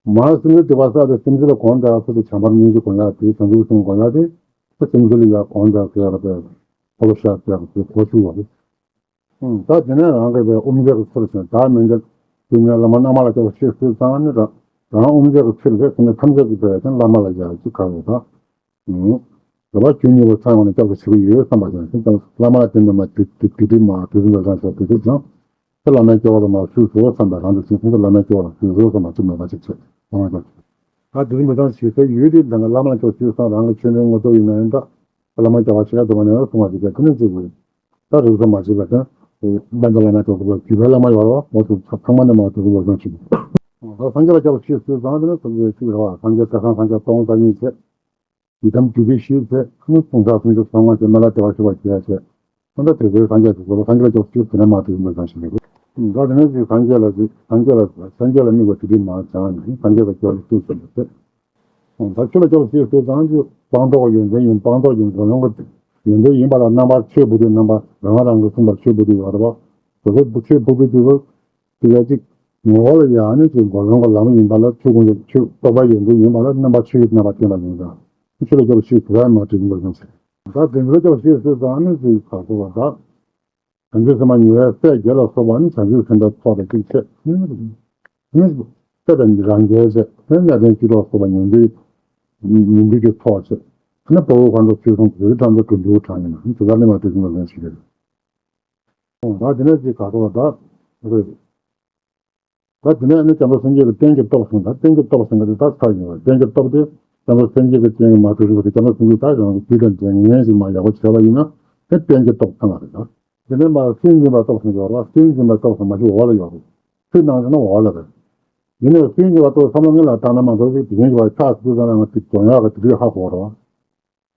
མ་སེམས་ཅན་སྡིག་པ་བསགས་ཏེ་སེམས་ཅན་ལ་དགོངས་དག་ཟེར་ཏེ་བྱམས་པར་སྙིང་རྗེ་དགོངས་ཡག་དེ་བྱང་ཆུབ་སེམས་དགོངས་ཡག་དེ་སེམས་ཅན་ལ་ཡང་དགོངས་དག་ཟེར་ཡག་ལ་བས་ཕོ་ལོ་ཤ་ཟེར་ཡག་དེ་གོ་ཆུ་བ་རེད། ཨང་། ད་དེ་ནས་རང་གི་བའི་དབུ་མཛད་ཀྱི་ཚུལ་བཞིན་བདག་མན་ཆད་དེ་ནས་བླ་མ་རྣམ་པ་ལ་སྐྱབས་སུ་མཆི་ཟེར་ཙང་ནི་རང་ རང་དབུ་མཛད་ཀྱི་ཚུལ་རེད། དེ་ནས་ཐམས་ཅད་ཀྱི་དཔལ་ཡོན་བླ་མ་ལ་ཡར་ཅིག་ག་རེ་ད། ཨུ། རེ་བ་ཇི་སྙེད་པ་ཚང་བ་ནས་སྐྱབས་སུ་མཆིའོ་ཡོད་བསམ་པ་ཅན་ཅིག་ཀྱང་བླ་མ་ལ་བརྟེན་ནས་མ་དེ་དེ་དེ་དེ་མ་དེ་དེ་འདྲ་ཙང་ཞོག་དེ་དེ་ཀྱང་། དེ་བླ་མའི་སྐྱོབ་པ་ལ་མ་བཞུགས་སོ་བསམ་པ་རང་དུ་ཞིག་སོང་ཙང་བླ་མའི་སྐྱོབ་པ་ལ་བཞུགས་སོ་བསམ་པ་ཅི་མེད་པ་ཅིག་བྱེད་བླ་མ་ཀྱང་། ད་དེ་དེ་མི་ཚང་ཞིག་ཚེ་ཡོད་དེ་ད་ང་བླ་མ་ལ་སྐྱོབ་ཞུས་སོང་རང་གི་ཆོས་འབྲེལ་ངོ་ཐོག་ཡིན་ན་ཡང་འདྲ། བླ་མ་སྐྱོབ་པ་ཞེས་དུ་མ་ནས་གསུང་བ་ཞིག་ཀྱང་དེ་ནས་ཅི་དགོས། ད་རིགས་སུ་མ་ཆད་པ་དང་། དཔལ་ལྡན་བླ་མ་ལ་སྐྱོབ་པ་བརྒྱུད་པའི་བླ་མ་ཡོད་རེད་བ། འོ་དེ་ཚང་མ་ནས་མ་དེ་ཚོ་བཟང་ཞིག་ད་སངས་རྒྱས་ལ་སྐྱབས་ཞུས་སོང་ཙང་དེ་ནས་སོ་སོའི་ཅིག་རེད་བ། སངས་རྒྱས་སྐལ་བཟང་སངས་རྒྱས་སྟོང་རྩ་གཉིས་བྱས། ཡི་དམ་རྒྱུད་པའི་གཞི་བྱས། ཨ་ནི་གསུང་རབ་སུམ་ཅུ་སོ་ལྔ་བྱས། སྨན་བླ་བདེ་བར་གཤེགས་པ་བརྒྱད་བྱས། ཨ་ནི་དེ་ཚོའི་སངས་རྒྱས་ཀྱི་སྐོར་ལ་སངས་རྒྱས་ལ་སྐྱབས་ཞུས་དེ་ནས་མ་དེ་ཚོ་བཟང་ཞིག་མི་དགོས། ད་དེ་ནས་ཅིག་སངས་རྒྱས་ལ་ཅིག་སངས་རྒྱས་ལ་སངས་རྒྱས་ལ་དམིགས་པ་དེ་དེ་མ་བྱང་ནས་སངས་རྒྱས་ལ་སྐྱབས་ལ་ཞུས་སོང་ཟེར། ད་ཆོས་ལ་སྐྱབས་སུ་མཆིའོ་ཞེས་དང་ཅི་སྤངས་རྟོགས་ཡོན་ཏན་ཡིན། སྤངས་རྟོགས་ཀྱི་འགྲོ་ལམ་གྱི་ཡོན་ཏན་ཡིན་པ་ལ་རྣམ་པར་ཆོས་ཕུག་པའི་རྣམ་པ་རང་རང་གིས་གསུངས་པ་ཆོས་ཕུག་པའི་ཡོད་རེད་པ། དེ་ཚོ་ཆོས་ཕུག་པའི་དུས་སུ་དེ་ཡ་གཅིག་ངོ་བོ་ལ་ཡང་ནི་ཅིག་འགྲོ་ལམ་གྱི་ལམ་ཡིན་པ་ལ་ཆོས་ཀུན་གྱི་ཆོས་རྟོགས་པ་ཡོན་ཏན་ཡིན་པ་ལ་རྣམ་པ་ཆོས་ཀྱི་རྣམ་པ་བསྟན་པ་ཡིན་ཙང་ཆོས་ལ་སྐྱབས་སུ་མཆིའོ་ཞེས་དེ་ལ་མ་དྲིས་པར་ཡང་ཟེར། ད་དེ་ཚོ་ལ་སྐྱབས་སུ་མཆིའོ་ཞེས་དང་ནི་ཅིག་ག་སོ་བ་ད། བྱང་ཆུབ་སེམས་དཔའ་མྱུར་བའི་སྲས་བརྒྱད་ལ་སོགས་པ་ནི་བྱང་ཆུབ་སེམས་དཔའི་ཚོགས་དང་གཅིག་ཆད། ནི་སྲས་དང་རང་རྒྱལ་ཆད། ནི་གནས་བརྟན་བཅུ་དྲུག་ལ་སོགས་པ་ཉན་ཐོས་ཉན་ཐོས་ཀྱི་ཚོགས་ཆད། ནི་དཔའ་བོ་དཀོན་མཆོག་ཆོས་སྲུང་དེ་ཚོའི་གྲངས་སུ་དགུ་འདུས་གྲངས་ཡིན་ན་ནི་དེ་ལྟར་ནི་མ་དེ་བཞིན་ལ་ལན་ཞིག་རེད། ད་དེ་ནས་ཅིག་ག་སོ་བ་ད་རེད། ད་དེ་ནས་ནི་བྱང་ཆུབ་སེམས་བསྐྱེད་ཀྱི་རྟེན་གྱི་སྟོབས་གསུངས། ད་རྟེན་གྱི་སྟོབས་ཟེར་མཁན་དེ་ད་ཚར་ཡོང་བ། རྟེན་གྱི་སྟོབས་དེ་བྱང་ཆུབ་སེམས་བསྐྱེད་ཀྱི་རྟེན་གྱི་མ་ཐུག་རིགས་པ་དེ་བྱང་ཆུབ་སེམས་བསྐྱེད་ད་རང་གི་རྒྱུད་དང་འདྲེས་ངེས་ཤིག་མ་ཡག་པོ་བྱས་པ་ཡིན་ན་དེ་རྟེན་གྱི་སྟོབས་ཚང་བ་རེད་ད། དེ་ནས་མ་སུན་འབྱིན་པ་སྟོབས་ཟེར་གྱི་ཡོད་རེད་བ། སུན་འབྱིན་པ་སྟོབས་ཟེར་མ་ཞིག་འོག་ལ་ཡོད་རེད། སུན་སྣང་ཟེར་ན་འོག་ལ་རེད། ཡིན་ནའི་སུན་འབྱིན་པ་སྟོབས་བསམ་བློ་སྔོན་ལ་བཏང་ན་མ་གཏོགས་དེ་བཞིན་གྱི་བ་ཆགས་སུ་ཚང་ང་དེ་སྦྱོང་ཡག་གི་དེ་དུས་ཧ་གོ་རེད་བ།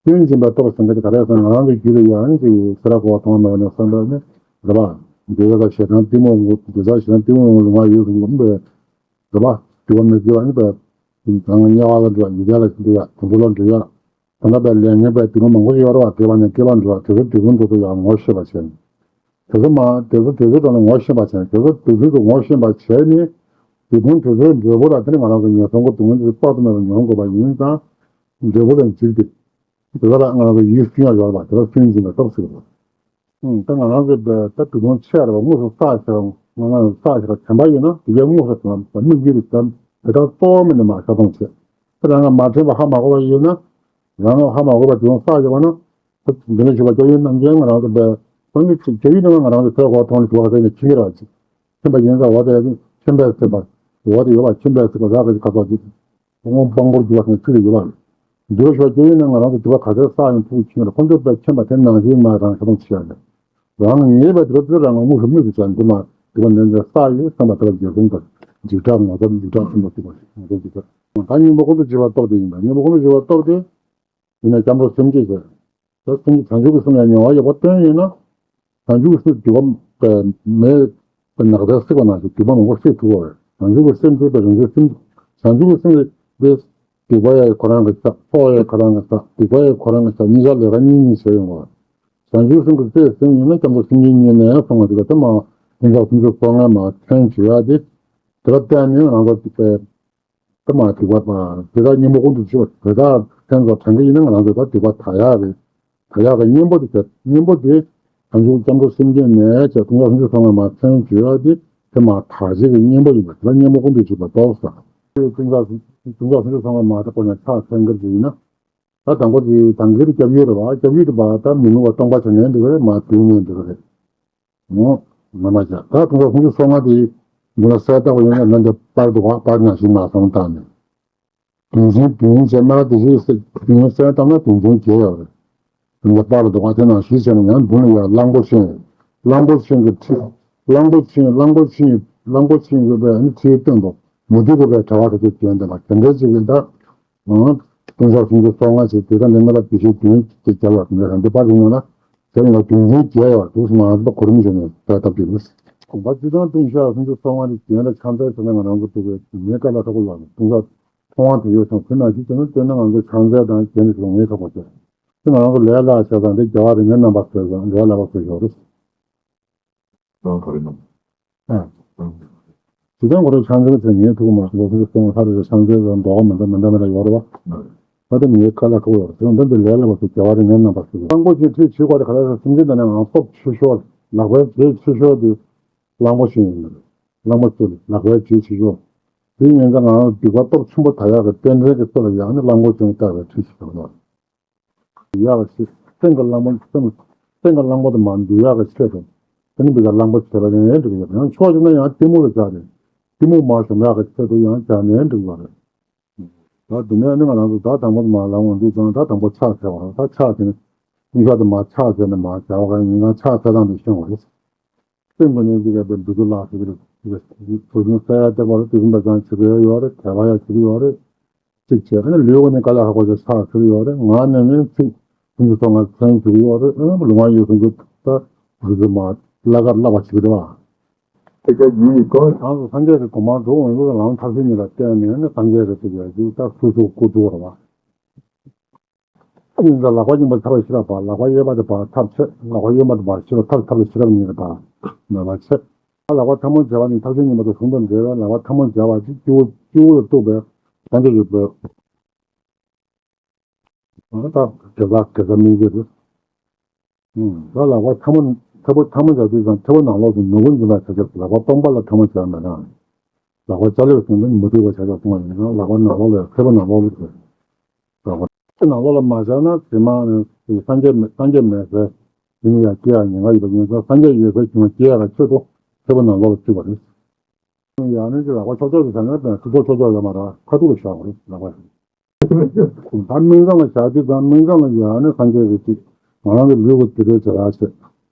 སུན་འབྱིན་པའི་སྟོབས་ཟེར་མཁན་དེ་ག་རེ་ཟེར་ན་ང་རང་གི་རྒྱུད་ལ་ཡང་ཅིག་སེ་ར་གོ་བ་མཐོང་བ་མེད་པ་ནས་བསམ་པ་ནི་རེད་པ། འདོད་ཆགས་དང་ཞེ་སྡང་གཏི་མུག་འདོད་ཆགས་ཞེ་སྡང་གཏི་མུག་ལ་ང་ཡོད་ཟེར་གྱི་མི་རེད་པ། འདོད་པ་མི་སྐྱེ་བ་ནི་པའི་ང་དམྱལ་བ་ལ་འགྲོ་ཡ་ཉེས་ཅན་ལ་འགྲོ་ཡ་དུད་འགྲོ་ལ་འགྲོ་ཡ། དེ་འདྲ་པའི་ལས་ངན་པའི་སྡིག་པ་མང་པོ་ཡོད་རེད་པ། སྐྱེ་བ་ནས་སྐྱེ་བར་འགྲོ་བ་དེ་ཚོ་སྡིག་ཀུན་དེ་ཚོ་ཡང་ངོ་ཤེས་པ་བྱས་ནས། དེ་ཚོ་མ་དེ་ཚོ་དེ་ཚོའི་ཐོག་ནས་ངོ་ཤེས་པ་བྱས་ནས་དེ་ཚོ་དེ་ཚོ་དུ་ངོ་ཤེས་པ་བྱས་ནས་སྡིག་ཀུན་དེ་ཚོའི་འབྲས་བུ་ལ་དེ་ནི་ང་རང་གི་ངན་སོང་གི་སྡུག་བསྔལ་དེ་ཚོ་དཔག་ཏུ་མེད་པ་མྱོང་དགོས་པ་ཡིན་ཙང་། འབྲས་བུ་ལ་འཇིགས་ཏེ། དེ་ཚོ་ལ་ང་རང་གི་ཡིད་སུན་ཡག་ཡོད་པ་དེ་ལ་སུན་འབྱིན་པའི་སྟོབས་ཟེར་བ། ཨང་། ད་ང་རང་གི་ད་སྡིག་ཀུན་ཆེ་ར་བ་དངོས་སུ་བསགས་བྱས་ང་རང་བསགས་བྱས་པ་དྲན་པ་ཡོད་ན་དེ་གའི་དངོས་སུ་དྲན་པ་དམིགས་ཡུལ་དེ་དེ་དག་གཙོ་བོ་མིན་ནི་མ་ཤ་སྟོང་བྱེད། ད་རང་ང་མ་དྲན་པ་ཧ་མ་གོ་བ་ཡོད་ན། རང་ང་ཧ་མ་གོ་བ་སྡིག་ཀུན་བསགས་བྱས་པ་ན། འདི་ནས་ཞུ་བ་སྐྱབས་ཡུལ་རྣམ་མཁྱེན་ང་རང་ཚོ་པའི་སངས་རྒྱས་སྐྱབས་ཡུལ་རྣམ་ང་རང་ཚོ་ཐོས་གོ་མཐོང་ལ་འགྲོ་བ་ཟེར་ནས་ཁྱིམ་གྱི་ར་ཅིག་ཁྱིམ་པ་ཡིན་ཙང་འོ་དེ་ཡ་ཅིག་ཁྱིམ་པའི་སྲིད་པ། འོ་དེ་ཡོད་པ་ཁྱིམ་པའི་སྲིད་པ་ར་ག་ཅིག་ཁ་ཐོག་ཅིག་སྔོན་སྤང་པོར་འགྱུར་བ་ཟེར་ནས་ཚིག་རེ་ཡོད་པ། འདི་རུ་ཞུ་བ་སྐྱབས་ཡུལ་རྣམ་ང་རང་ཚོ་སྡིག་པ་ག་ཚོད་བསགས་ཡང་ཐུགས་ཁྱིམ་ར་ཁོང་ཚོ་པའི་ཁྱིམ་པ་དེ་ནང་བཞིན་མ་རང་ཁ་ཐོག་ཆེ་ཡ་རེད། རང་ངེས་པ་འདི་རུ་ཚོད་རང་ངོ་དངོས་སུ་དམིགས་སུ་བྱ་འདི་མ་སྡིག་པ་ནན་ཙམ་བསགས་ཡོད་བསམ་པ་དེ་ལ་འགྱུར་སོང་དང་འཇིགས་སྐྲག་ངོ་ཚ་འཇིགས་སྐྲག་ཆེན་པོ་སྡིག་པ་ང་ཚོ་འཇིགས་སྐྲག་ད་གཉེན་པོ་ཀུན་ཏུ་སྤྱོད་པ་སྟོབས་དེ་ཡིན་པ་གཉེན་པོ་ཀུན་ཏུ་སྤྱོད་པ་སྟོབས་དེ། ཡིན་ན་སྐྱབས་འགྲོ་སེམས་བསྐྱེད་ཟེར། ད་སེམས་བསྐྱེད་བྱང་ཆུབ་ཀྱི་སེམས་ལ་མྱོང་བ་ཡོད་པ་སྟོན་ཡིན་ན། བྱང་ཆུབ་ཀྱི་སེམས་སྡིག་པ་མེད་པའི་ནགས་ཚལ་བསྲེགས་པ་ནང་བཞིན་སྡིག་པ་མང་པོ་བསྲེགས་ཐུབ་པ་རེད། བྱང་ཆུབ་ཀྱི་སེམས་སྡིག་པ་རང་བཞིན་སེམས། བྱང་ཆུབ་ཀྱི་སེམས་དེ་སྡིག་པ་ཡང་ཁོ་རང་གི་ཆ། ཕོགས་ཡང་ཁོ་རང་གི་ཆ། སྡིག་པ་ཡང་ཁོ་རང་གི་ཆ་གཉིས་ཆ་ལས་ཀ་གཉིས་གཉིས་བྱས་ཡོང་བ། བྱང་ཆུབ་སེམས་ཀྱི་རྩེ་སེམས་ཡིན་ན་སྐྱབས་འགྲོ་སེམས་བསྐྱེད་གཉིས་ནས་སོང་བ་དེ་ལ་དེ་མ་ཀུན་རྫོབ་སུམ་ཅུ་སོ་ལྔ་མ་མཚན་བརྗོད་ཡ་དེ། དེ་ལ་བརྟེན་ནས་ང་ཚོ་སྡིག་པའི། ད་མ་སྡིག་པ་དང་དེ་དག་གཉེན་པོ་ཀུན་ཏུ་སྤྱོད་པ་དེ་དག་ཕན་ཚུན་དྲན་གྱི་ཡིན་ན་ང་རང་ཚོ་ད་སྡིག་པ་དག་ཡག་རེད། དག་ཡག་གི་གཉེན་པོ་དེ་བྱས་གཉེན་པོ་དེ་བྱང་ཆུབ་སྐྱབས་འགྲོ་སེམས་བསྐྱེད་ནས་བྱས་ཀུན་རྫོབ་སུམ་ཅུ་སོ་ལྔ་མ་མཚན་བརྗོད་ཡག་དེ་དེ་མ་དག་བྱེད་ཀྱི་གཉེན་པོ་ཡིན་པ་དེ་ལ་གཉེན་པོ་ཀུན་ཏུ་སྤྱོད་པ་ལྡོག་ས། ཀུན་རྫོབ་ཀུན་རྫོབ་སུམ་ཅུ་སོ་ལྔ་མ་དེ་ཁོ་ན་ཕྱག་འཚལ་འགེབས་ཀྱི་ཡིན་ན། ད་དང་པོ་དེ་དང་གི་སྐྱབས་ཡུལ་རེད་བ། སྐྱབས་ཡུལ་དེ་བ་ད་མི་ནུབ་པ་སྟོང་པ་ཆ་ནས་འདུག་རེད་མ་སྡུག་ནས་འདུག་རེད། ངོ་། ང་མ་བྱ། ད་དུང་ཁ་ཁུངས་ཀྱི་སོ་ལྔ་དེ་མི་ལ་གསལ་བཏབ་པ་ཡོད་ན་ནན་ཏན་པར་འདུག་ག་པར་ནང་བཞིན་མ་སོང་བཏང་ནས། དོན་ཚན་བདུན་བྱས་མ་དེ་བཞིན་བདུན་གསལ་བཏབ་ན་དོན་ཚན་བརྒྱད་ཡོད་རེད། དུང་ཁ་པར་འདུག་ག་དེ་ནང་བཞིན་བྱས་ན་ཡང་མདུན་ལ་ཡར་གླང་པོ་ཆེ། གླང་པོ་ཆེ་གི་ཁྲི། གླང་པོ་ཆེ་གླང་པོ་ཆེ་གླང་པོ་ཆེ་གི་པའི་ཁྲིའི་སྟེང་དུ་མུ་ཏིག་གི་པའི་དྲ་བ་ག་ཚོད་བྱོན་བསྡད་པ་དེ་འདྲའི་ཅིག་གི་ད། ལྟུང་བཤགས་སུམ་ཅུ་སོ་ལྔ་བྱས་དེ་དག་ནི་སྨན་བླ་བདེ་གཤེགས་བདུན་གྱིས་རྒྱལ་བར་འདི་རང་འདི་པར་རིང་ལ་ཟེར་ཡང་དོན་ཚན་བརྒྱད་ཡོད་འདུག་སེ་མ་འདི་གོ་རིམ་བྱས་ནས་ད་བཏབ་ཀྱི་རེད། དགོངས་པ་སྤྱི་དང་ལྟུང་བཤགས་སུམ་ཅུ་སོ་ལྔ་ནི་རྒྱན་ལ་ཕྱག་འཚལ་ཟེར་ན་ང་རང་ཚོ་འདུག་པས་ངའི་བཀའ་ལ་ཁག་པོ་ཡོད་ལ་ལྟུང་བཤགས་མཐོང་བ་དེ་ཡོད་ཙང་དེ་ནང་བཞིན་བྱས་ན་བསྟན་ན་ང་ཚོ་ཕྱག་འཚལ་དང་རྒྱན་ནི་ལ་ངའི་ཁག་པོ་བྱས་དེ་ང་རང་ཚོ་ལས་སླ་བྱས་ཙང་འདི་རྒྱལ་བ་རིགས་ལྔའི་རྣམ་པ་ཟེར་ཙང་ལས་སླ་བ་ཟེར་ཞོར་རེད། རང་ག་རེ་གནང་། ཨ། དེ་དང་ཁོ་རང་ཕྱག་འཚལ་ཚེ་ངའི་ཐུགས་མ་སོང་བ་སོང་སོང་ལྷ་རེ་རེ་ཕྱག་འཚལ་ལ་འདོགས་མི་འདྲ་མི་འདྲ་མི་འདྲ་ཡོད་རེད་བ། ད་དེ་ངའི་བཀའ་ལ་ཁོ་ཡོད་རེད་དེ་ད་དེ་ལས་སླ་བ་སོ་རྒྱལ་བ་རིགས་ལྔའི་རྣམ་པ་སོ་གླང་པོ་ཆེ་ཁྲིད་བྱེད་དགོས་རེད་ག་ལ་སོ་སེམས་ཅན་དང་ནི་ང་སྟོབས་ཆེ་ཤོས་ལག་པའི་རྗེས་ཆེ་ཤོས་དེ་གླང་པོ་ཆེ་ཡིན་ནི་རེད། གླང་པོ་ཆེ་ལག་པའི་རྗེས་ཆེ་ཤོས། དེའི་ཉེན་ཁ་ང་རང་སྡིག་པ་སྟོབས་ཆེན་པོ་དག་ཡག་གི་རྟེན་འབྲེལ་གྱི་ཚུལ་ལ་ཡང་ནི་གླང་པོ་ཆེ་བཏགས་པའི་ཁྲིད་ཞིག་དང་། ཡག་གི་ཕྱིར་སེམས་ཀྱི་གླང་པོ་སེམས་སེམས་ཀྱི་གླང་པོ་དེ་མར་འདུལ་ཡག་གི་ཆེད་དུ། དེ་ནི་འདི་ག་གླང་པོ་ཆེ་ལ་ཡང་ཡང་འགྲིག་ཡོད། ཡང་ཕྱོགས་གཅིག་ན་ཡང་གཏི་མུག་ལ་བཞག་སྟེ། གཏི་མུག་མར་ཞོམ་ཡག་གི་ཆེད་དུ་ཡང་བྱས་ནས་འགྲིག་ཡོད་རེད། ད་དེ་ནས་ནི་ང་རང་ཚོ་ཟླ་དང་པོ་དེ་མར་ལ་འོང་དུས་ཙང་ཟླ་དང་པོ་ཕྱག་འཚལ་བ་རེད། ད་ཕྱག་དེ་ནི་ཉིན་ཞག་དེ་མར་ཕྱག་འཚལ་ནས་མར་བྱ་བ་ག་ཡིན་ན་ཕྱག་འཚལ་སྟངས་དེ་ཤེས་དགོས་རེད། སེམས་ཀྱི་གནས་ཚུལ་ཡག་པའི་འདུ་འཛི་ལགས་ཞུ་གི་རེད། དུས་རྒྱུན་ས་ཡ་བརྟན་པ་རེད། དུས་རྒྱུན་པ་ཙང་བྱེད་དགོས་ཡོད་རེད། དད་པ་ཡག་བྱེད་ཀྱི་ཡོད་རེད། གཅིག་བྱས་ཨ་ནི་ལུས་ངག་ནས་དཀའ་ལས་ཁག་པོ་ཞིག་ཕྱག་འཚལ་གྱི་ཡོད་རེད། ངག་ནས་ནི་ཚིག་སུམ་ཅུ་སོ་ལྔ་མཚན་ཞུ་གི་ཡོད་རེད། ཨ་ལུས་ངག་ཡིད་གསུམ་གྱི་ད་འདུ་འཛི་མར་བླ་གར་བསླབ་པ་བྱེད་ཀྱི་རེད་བ། དེ་ག་ཡིན་གོ། དང་དུ་སངས་རྒྱས་ཀྱི་གོ་འཕང་འགྲོ་འོང་ལུགས་ལམ་ཐབས་ཤེས་གཉིས་ལ་བརྟེན་ནས་ནི་སངས་རྒྱས་ཀྱི་ཐུགས་ཀྱི་ད་སུ་སུ་སྐུ་ཚུགས་རེད་བ། ཨ་ནི་ལག་པ་གཡོན་པ་ཐབས་ཤེས་རབ་པ། ལག་པ་གཡས་པ་དེ་བར་ཐབས་ཆད། ལག་པ་གཡོན་པ་དེ་བར་ཤེས་རབ་ཐབས་ཐབས་ཤེས་རབ་གཉིས་ཀྱི་བར་མེད་པ་ཆད། ལག་པ་ཐལ་མོ་སྦྱར་བ་ནི་ཐབས་ཤེས་གཉིས་པ་དང་ཟུང་དུ་འབྲེལ་བའི་ལག་པ་ཐལ་མོ་སྦྱར་བ་དེ་སྤྱི་བོ་སྤྱི་བོ་ལ་གཏུགས་པའི་སངས་རྒྱས་ཀྱི་བོད། ད་དེ་ལ་དེ་ལ་མིང་རྗེ་རེད། ད་ལག་པ་ཐལ་མོ་ཐལ་པོ་ཐལ་མོ་སྦྱར་དུས་ཙམ་མཐེ་བོ་ནང་ལོགས་སུ་ནོར་བུ་འཛིན་པ་བྱ་ཆོག་ལག་པ་སྟོང་པ་ལ་ཐལ་མོ་སྦྱར་མེད་ན། ལག་པ་ལྕགས་ལེབ་བཟུང་ནས་མ་བཏུབ་པ་བྱ་ཆོག་གསུངས་པ་ཡིན་ན། ལག་པ་ནང་ལོགས་ལ་མཐེ་བོ་ནང་ལོགས་ལ་ལག་པ་ནང་ལོགས་ལ་མ་སྦྱར་ན་དེ་མ་སངས་རྒྱས་མེད་སངས་རྒྱས་མེད་ཟེར། དེ་ནི་ཡང་སྐྱེ་ཡག་ཉེན་ཁ་ཡོད་པ་ཡིན་ཙང་སངས་རྒྱས་ཡོད་ཟེར་བྱུང་བ་སྐྱེ་ཡག་ཆེད་དུ་མཐེ་བོ་ནང་ལོགས་ལ་བཅུག་པ་རེད། ཡང་ན་ཅིག་ལག་པ་ཆོག་ཆོག་ཏུ་བྱས་ན་དེ་ཚོ་ཆོག་ཆོག་ཡོད་མ་རེད། ཁ་ཐུག་ལ་བཞག་པ་རེད་ལག་པ། ད་སྨིན་མཚམས་ལ་བཞག་དུས་ ཙམ་སྨིན་མཚམས་ལ་ཡང་ནི་སངས་རྒྱས་ཀྱི་ཅིག་ང་རང་གི་ལུས་པོ་དེ་འདྲའི་བྱ་ཡག་བྱེད།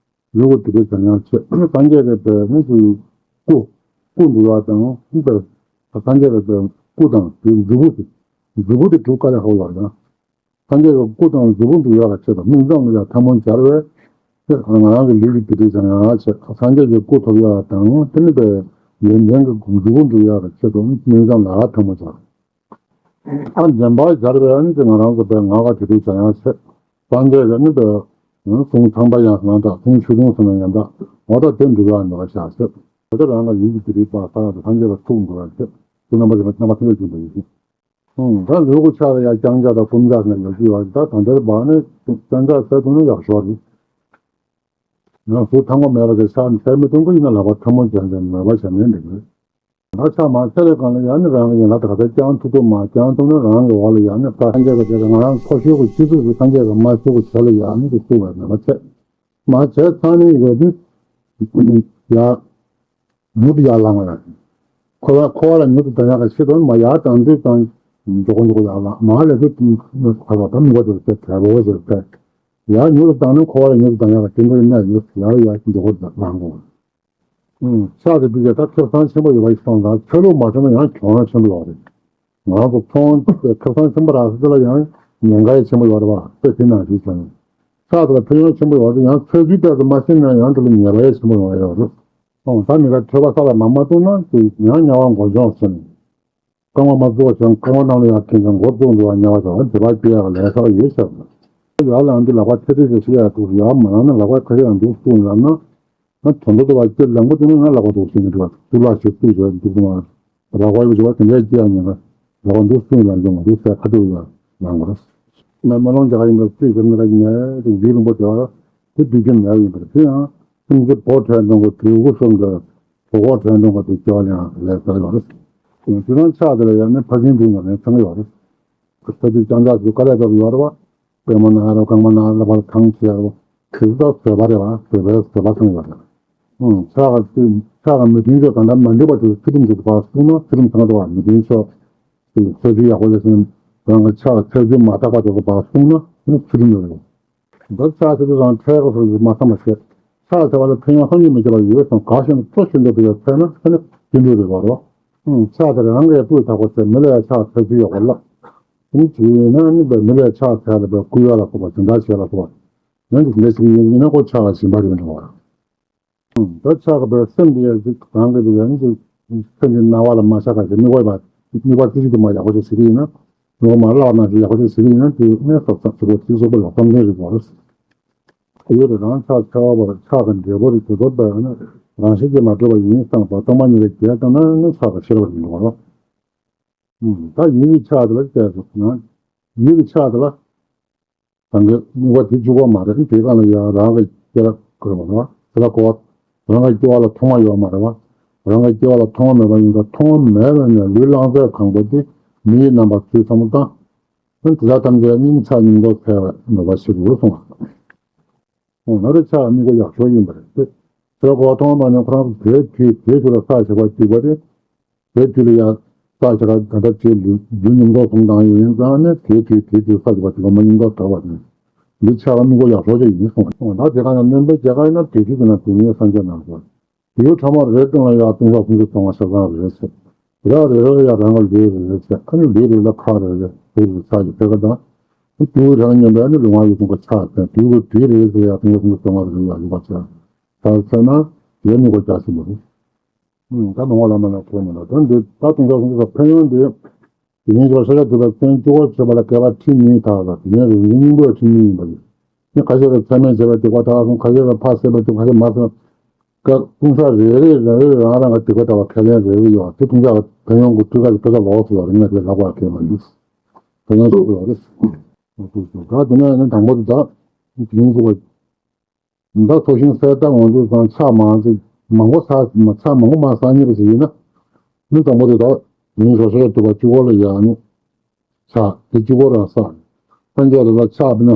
ལུས་པོ་དེ་འདྲའི་བྱ་ཡག་བྱེད། སངས་རྒྱས་ཀྱི་བོད་ནི་ཅིག་སྐུ་སྐུ་འདུལ་བ་དང་སྐུ་དང་སངས་རྒྱས་ཀྱི་བོད་སྐུ་དང་དེའི་མཛུབ་བུ་དེ་མཛུབ་བུ་དེ་སྒྲུབ་དཀའ་ལས་ཁག་པོ་ལ་ཡང་། སངས་རྒྱས་ཀྱི་སྐུ་དང་མཛུབ་བུ་འདུལ་ཡག་གི་ཆེད་དུ་སྨིན་མཚམས་ལ་ཡང་ཐལ་མོ་སྦྱར་བས། ང་རང་གི་ལུས་ཀྱི་དེ་འདྲའི་བྱ་ཡག་བྱེད། སངས་རྒྱས་ཀྱི་སྐུ་ཐོབ་ཡག་དང་དེ་ནི་པའི་ཡོན་ཏན་གྱི་མཛུབ་བུ་འདུལ་ཡག་གི་ཆེད་དུ་སྨིན་མཚམས་ལ་ཐལ་མོ་སྦྱར། ཨ་འཛེམ་བག་སྦྱར་བས་ཨ་ནི་ང་རང་ཚོ་པའི་ངག་ག་དེ་དུས་བྱ་ཡག་བྱེད། སངས་རྒྱས་ཀྱི་ནི་པའི་གསུང་ཐང་པ་ཡང་ཟེར་ན་འདྲ། གསུང་ཆོས་དུང་ཟེར་ན་ཡང་འདྲ། འོ་ད་དེ་འདྲ་བ་ནི་བ་བྱ་བྱེད། དེ་ལྟར་རང་ལ་ཡིད་ཀྱི་དེ་རིག་པ་ས་ལ་སངས་རྒྱས་ལ་ཐུག་འགྲོ་བ་བྱེད། དེ་རྣམ་པ་ཞིག་ལ་རྣམ་པ་ཐམས་ཅད་ཀྱི་འདུ་ཡིན། ད་ལུས་ཀྱི་ཆ་ལ་ཡང་བརྐྱང་ཕྱག་དང་བསྐུམ་ཕྱག་ཟེར་ན་ཡོད་ཀྱི་ཡོད་ད། ད་འདིར་བག་ནི་བརྐྱང་ཕྱག་ཟེར་ཐུབ་ན་ཡག་ཤོས་རེད། ཡང་གཟུགས་ཐང་པོ་མེད་པ་དེ་ཕྱག་འཚལ་མི་ཐུབ་ཀྱི་ཡིན་ན་ལག་པ་ཐལ་མོ་སྦྱར་ནས་མོས་པ་བྱས་ནས་འགྲིག་གི་རེད། ད་ཕྱག་མ་འཚལ་བའི་སྒང་ལ་ཡང་ནི་རང་གི་ཡན་ལག་དེ་ག་ཚད་བརྐྱང་ཐུབ་ཐུབ་མ་བརྐྱང་ཐུབ་ན་རང་གི་འོག་ལ་ཡང་ནི་ད་སངས་རྒྱས་ཀྱི་དེ་ང་རང་མཐོ་ཤོས་ཀྱི་སྤྱི་གཙུག་གི་སངས་རྒྱས་ཀྱི་མ་ཤོས་ཀྱི་ཞལ་ལ་ཡང་ནི་དེ་བཙུགས་པའི་མོས་པ་བྱས། མ་བྱས་ཚར་ནས་ཡོད་དུས་ཡར་མྱུར་དུ་ཡར་ལངས་པ་ཡང་། འཁོར་བ་འཁོར་བ་ལ་མྱུར་དུ་ལྡང་ཡག་གི་ཆེད་དུ་མར་ཡར་ལྡང་དུས་ཙམ་མགྱོགས་པོ་མགྱོགས་པོ་ཡར་ལངས། མར་སླེབས་དུས་ཁ་ལ་ད་དམིགས་པ་དེ་ཚེ་དལ་པོ་ཞིག་ཚེ། ཡར་མྱུར་དུ་ལྡང་ན་འཁོར་བ་ལ་མྱུར་དུ་ལྡང་ཡག་གི་དེ་འདྲ་གནས་ཡོད། ཡར་ཡར་མགྱོགས་པོ་ལངས་དགོས། ཕྱག་དེ་འདི་གས་ད་ཁེ་བཟང་ཆེན་པོ་ཡོད་པ་ཞིག་སོང་ཙང་ཆོས་ལུགས་མ་ཤེས་ན་ཡང་གྱོང་ཆེན་པོ་ཡོད་རེད། ང་རང་ཚོ་ཚོང་ཁེ་བཟང་ཆེན་པོ་རག་ས་དེ་ལ་ཡང་ཉེན་ཁ་ཡང་ཆེན་པོ་ཡོད་རེད་བ། དཔེ་དེ་ནང་བཞིན་བྱས་ན། ཕྱག་དེ་ལ་ཕན་ཡོན་ཆེན་པོ་ཡོད་རེད། ཡང་ཚོད་ཚོད་ལྟར་དུ་མ་ཤེས་ན་ཡང་དེ་ལ་ཉེས་པ་ཡང་ཆེན་པོ་ཡོང་ཡ་ཡོད་རེད། ཨོ་ད་མི་ཁ་ཐོས་པ་ས་ལ་མ་མ་བཏུང་ན་དེ་ཡང་དམྱལ་བ་མགོ་མཇུག་ཟེར་ནས། རྐང་པ་མ་བཙུགས་པ་བྱས་རྐང་པ་ནང་ལ་ཡང་ཁེངས་ཀྱང་མགོ་བཙུགས་འགྲོ་བ་དམྱལ་བ་དང་དེ་བ་སྐྱེ་ཡག་ལས་ཁག་ཡོད་ཤག་ཡར་ལངས་དུས་ལག་པ་ཐལ་ཐལ་ཞིག་ཤི་ཡག་འདུག་ཡར་མ་ལངས་ན་ལག་པ་ཁ་ཤས་ཡང་འདུག་བཙུགས་ལངས་ན། ང་དོན་དུ་དུ་བ་སྐྱེ་ལངས་པ་དེ་ནི་ང་ལག་པ་འདུག་ཤི་ནི་འདུག་བ་དུ་ལ་ཞིག་བཙུགས་བྱས་འདུག་ཏུ་མ། ལག་པ་ཡོད་ཅེས་པ་དེ་འདྲའི་སྐྱེ་ཡག་ཉེན་ཁ། ལག་པ་འདུག་བཙུགས་ལངས་ཀྱང་མ་འདུག་ཟེར་ཁ་ཐུག་ཡར་ལངས་པ་རེད། མ་མ་ལོང་རྒྱ་གར་ཡིན་པར་བརྩིས་ཟེར་ནི་ར་ཡིན་ནའི་དེ་ཡིད་རིང་པོ་དེ་བ་དེ་དུས་རྒྱུན་མེད་ཡིན་པ་རེད། དེ་ཡང་སེམས་ཀྱི་བོ་བྲལ་འགྲོ་གི་དུས་འགོ་གསུམ་དུ་བོ་གོ་བྲལ་འགྲོ་གི་དུས་སྐྱོ་ལ་ཡང་ལས་ཟེར་ཡོད་རེད། དེ་དུས་ནང་ཕྱག་དེ་ལ་ཡང་ནི་ཕར་ཕྱིན་དུ་ཡང་ནི་ཚང་ཡོད་རེད། ས་དུས་ལྕང་ལྕགས་སུ་དཀའ་ལས་ཐོབ་ཡོད་རེད་བ། པད་མ་ན་རོ་གང་མ་ན་ལ་བར་ཐང་ཆེ་རོ། དེ་ཚོ་བཟོད་པ་རེད་བ། བཟོད་པའི་བཟོད་པ་ཚང་ཡོད་རེད། ཨང་ཕྱག་ག་དུས་ཕྱག་ག་མི་མཐུན་ཕྱོགས་གང་འདྲ་མ་འགྲིག་པ་དེ་ཚུལ་ཁྲིམས་ཀྱི་བར་སྲུང་ན་ཚུལ་ཁྲིམས་ཚང་འགྲོ་བ། མི་མཐུན་ཕྱོགས་དེ་ཚོད་ཚོད་ཡག་པོ་ལས་སེམས་རང་གི་ཕྱག་ཚད་ཚོད་མ་དག་པ་དེ་ཚོ་བར་སྲུང་ན་ཚུལ་ཁྲིམས་ཡོད་རེད། འདི་ཕྱག་ཚད་ཚོད་རང་འཕྲལ་ག་སོ་མ་བསམ་པ་བྱེད། ཕྱག་ཚད་པ་ལ་ཕན་ཡོན་ཧ་ཅང་མི་སྐྱེ་བ་ཡོད་ཙང་ག་ཤེད་ན་གཙོ་ཆེ་འདོད་པའི་ཚད་ན་ཚད་ན་སྐྱིད་འདོད་རེད་བ་རོ། ཨང་ཕྱག་དེ་རང་གི་སྤུས་དག་པོ་བྱེད། མི་ལ་ཡང་ཕྱག་ཚད་ཚོད་ཡག་པོ་ལ། དེ་ནི་དུས་ཡིན་ན་ནི་བའི་མི་ལས་ཕྱག་འཚལ་ལ་བའི་སྐུ་ཡོད་ལ་སོགས་པ་དེ་འདྲ་བྱས་ལ་སོགས་པ། ཡང་གི་འདྲ་ཞིག་ཡིན་ན་ཁོ་ཕྱག་ལ་སྦྱིན་པ་རེད་འགྲོ་བ། ད་ཕྱག་གི་བའི་སེམས་དེ་ཡང་གཅིག་རང་གི་དུ་ཡང་གཅིག་སེམས་ཀྱི་སྣང་བ་ལ་མ་ཆགས་པ་ཞིག་དམིགས་པ་དམིགས་པ་ཙི་ཙི་དུ་མ་ཡག་པོ་ཞིག་ཟེར་གི་ཡིན་ན། ངོ་མ་བརླག་ན་ཞིག་ཡག་པོ་ཞིག་ཟེར་གི་ཡིན་ན་དེ་ངས་སོགས་ཙག་ཙིག་པོ་ཙིག་ཙོག་པོ་ལ་གཏོང་མཁན་རེད་བ། ཡོད་རེད། རང་ཕྱག་འཚལ་བ་བར་ཕྱག་གི་འབྲས་བུ་རེད་དེ་ཚོ་བས་ན་རང་བཞིན་གྱིས་མ་གྲུབ་པ་ཡིན་བསམ་པ་སྟོང་པ་ཉིད་ལས་བརྒལ་བཏང་ན་ནི་ཕྱག་གི་ཤེས་རབ་ཡིན་འགྲོ་བ། ད་ཡིད་ཀྱི་ཕྱག་དེ་ལ་བལྟས་སོ་ན། ཡིད་ཀྱི་ཕྱག་དེ་ལ། རང་གི་དམིགས་པ་དེ་འཇུག་པ་མ་རེད། དེའི་སྒང་ལ་ཡང་རང་གི་སྐྱེ་ལ་གོ་བ་མ་རེད་བ། དེ་ལ་གོ་བ་རང་གི་སྐྱེ་བ་ལ་ཐོག་མ་ཡོད་མ་རེད་བ། རང་གི་སྐྱེ་བ་ལ་ཐོག་མ་མེད་པ་ཡིན་ཙང་ཐོག་མ་མེད་པ་ནས་ལུས་རླངས་རྫས་གང་པོ་དེ་མི་ཡི་རྣམ་པར་ཚུལ་ཚང་མ་བཏང་། དེ་དག་ཐམས་ཅད་སྙིང་ཆགས་སྙིང་འདོར་འཚེ་བའི་ནུས་པ་ཞིག་རུ་སོང་བ། ང་རང་ཆགས་སྙིང་པོ་ཡག་ཤོས་ཡིན་པ་རེད། དེ་ཁོ་ཐོག་མ་ནས་ཁོ་རང་དེའི་དུས་དེའི་དུས་ལ་ས་ཞིག་པ་གཅིག་པ་རེད། དེའི་དུས་ལ་ཡང་ས་ཞིག་ག་ད་ལྟ་ཅིག་ལུས་རྒྱུ་ཉམས་རྟོགས་སོང་དང་ཡོད་ཡིན་ཙང་ནས་དེའི་དུས་དེའི་དུས་ས་ཞིག་པ་དེ་ལ་མ་ཉམས་རྟོགས་དྲག་པ་རེད། འདི་ཆགས་སྙིང་པོ་ཡག་ཤོས་ཅིག་ཡིན་སོང་བ། ད་དེ་ག་ན་སྨན་པའི་རྒྱ་གར་ཡིན་ན་དེ་དུས་དེ་ན་དེ་ཉིད་སངས་རྒྱས་གནང་སོང་། དེའི་ཕྲ་མ་རེ་སྟོང་ལ་ཡང་ལྟུང་བཤགས་སུམ་ཅུ་སོ་ལྔ་ཆ་ཚང་རེ་རེ་བྱས། རེ་རེ་ལ་ཡང་རང་གི་ལུས་རེ་རེ་བྱས། ཨ་ནི་ལུས་རེ་ལ་ཁ་རེ་རེ་དུག་རེ་ཚ་ཡི་ཕེ་ཁ་དང་། དུག་རང་མཉམ་པའི་ཨ་ནི་ལུས་ངག་ཡིད་གསུམ་ཀ་ཆགས་ཚེ་དུག་གི་དུས་རེ་རེ་ལ་ཡང་ལྟུང་བཤགས་སུམ་ཅུ་སོ་ལྔ་རེ་རེ་ཡང་ཡོད་པ་བྱས། ད་ཚེ་ན་ཡོད་ནི་གོ་རྒྱ་ཆེན་པོ་རེད། ད་མི་ངོ་ལ་མ་ལ་ཁོ་མི་ལ་ད་འདི་ད་ལྟུང་བཤགས་སུམ་ཅུ་སོ་ཕན་ཡོན་འདི། དེ་ཉིད་ཀྱི་བར་ཤཱཀྱ་ཐུབ་པའི་མཚན་བཅུ་སྐོར་བྱེད་པ་ལ་བསྐལ་པ་ཁྲི་གཉིས་ཐག་ལ་དེ་ཉིད་རིང་བཞིན་སྙིང་པོའི་ཁྲི་གཉིས་ཡིན་པ་ཡིན། ནི་ཁ་ཤས་ལ་ཚད་མེད་བྱས་པའི་སྡིག་པ་དག་སོང་། ཁ་ཤས་ལ་ཕར་བསད་པའི་སྡིག་པ། ཁ་ཤས་མ་སོང་། སྐབས་ལྟུང་བཤགས་རེ་རེ་རེ་རེ་རང་རང་གི་སྡིག་པ་དག་པ་ཁས་ལེན་རེ་རེ་ཡོད། དེ་ལྟུང་བཤགས་ལ་ཕན་ཡོན་གྱི་སྤུས་ཀ་གི་སྤུས་ཀ་ལོགས་སུ་ལ་རིང་ལ་དེ་ལག་པར་འཁེལ་བ་ཡིན། ཕན་ཡོན་ཞིག་ཡོད་རེད། ད་དེ་ནས་ནི་དང་པོ་དེ་དག་དེ་ཉིད་ཀྱི་བར། ད་ཚོགས་ཞིང་གསལ་བཏབ་ངོས་འཛིན་དང་ཕྱག་མང་ཅིག་མང་པོ་ཚར་ཚར་མང་པོ་མ་ཚར་གཉིས་པ་ཞིག་ཡིན་ན། མི་དང་པོ་དེ་དག་མིང་རོ་ཤར་དུ་བ་གཅིག་པོ་ལ་ཡང་ནི་ཕྱག་དེ་གཅིག་པོ་རང་བསགས། སངས་རྒྱས་ལ་ཕྱག་དེ་ན།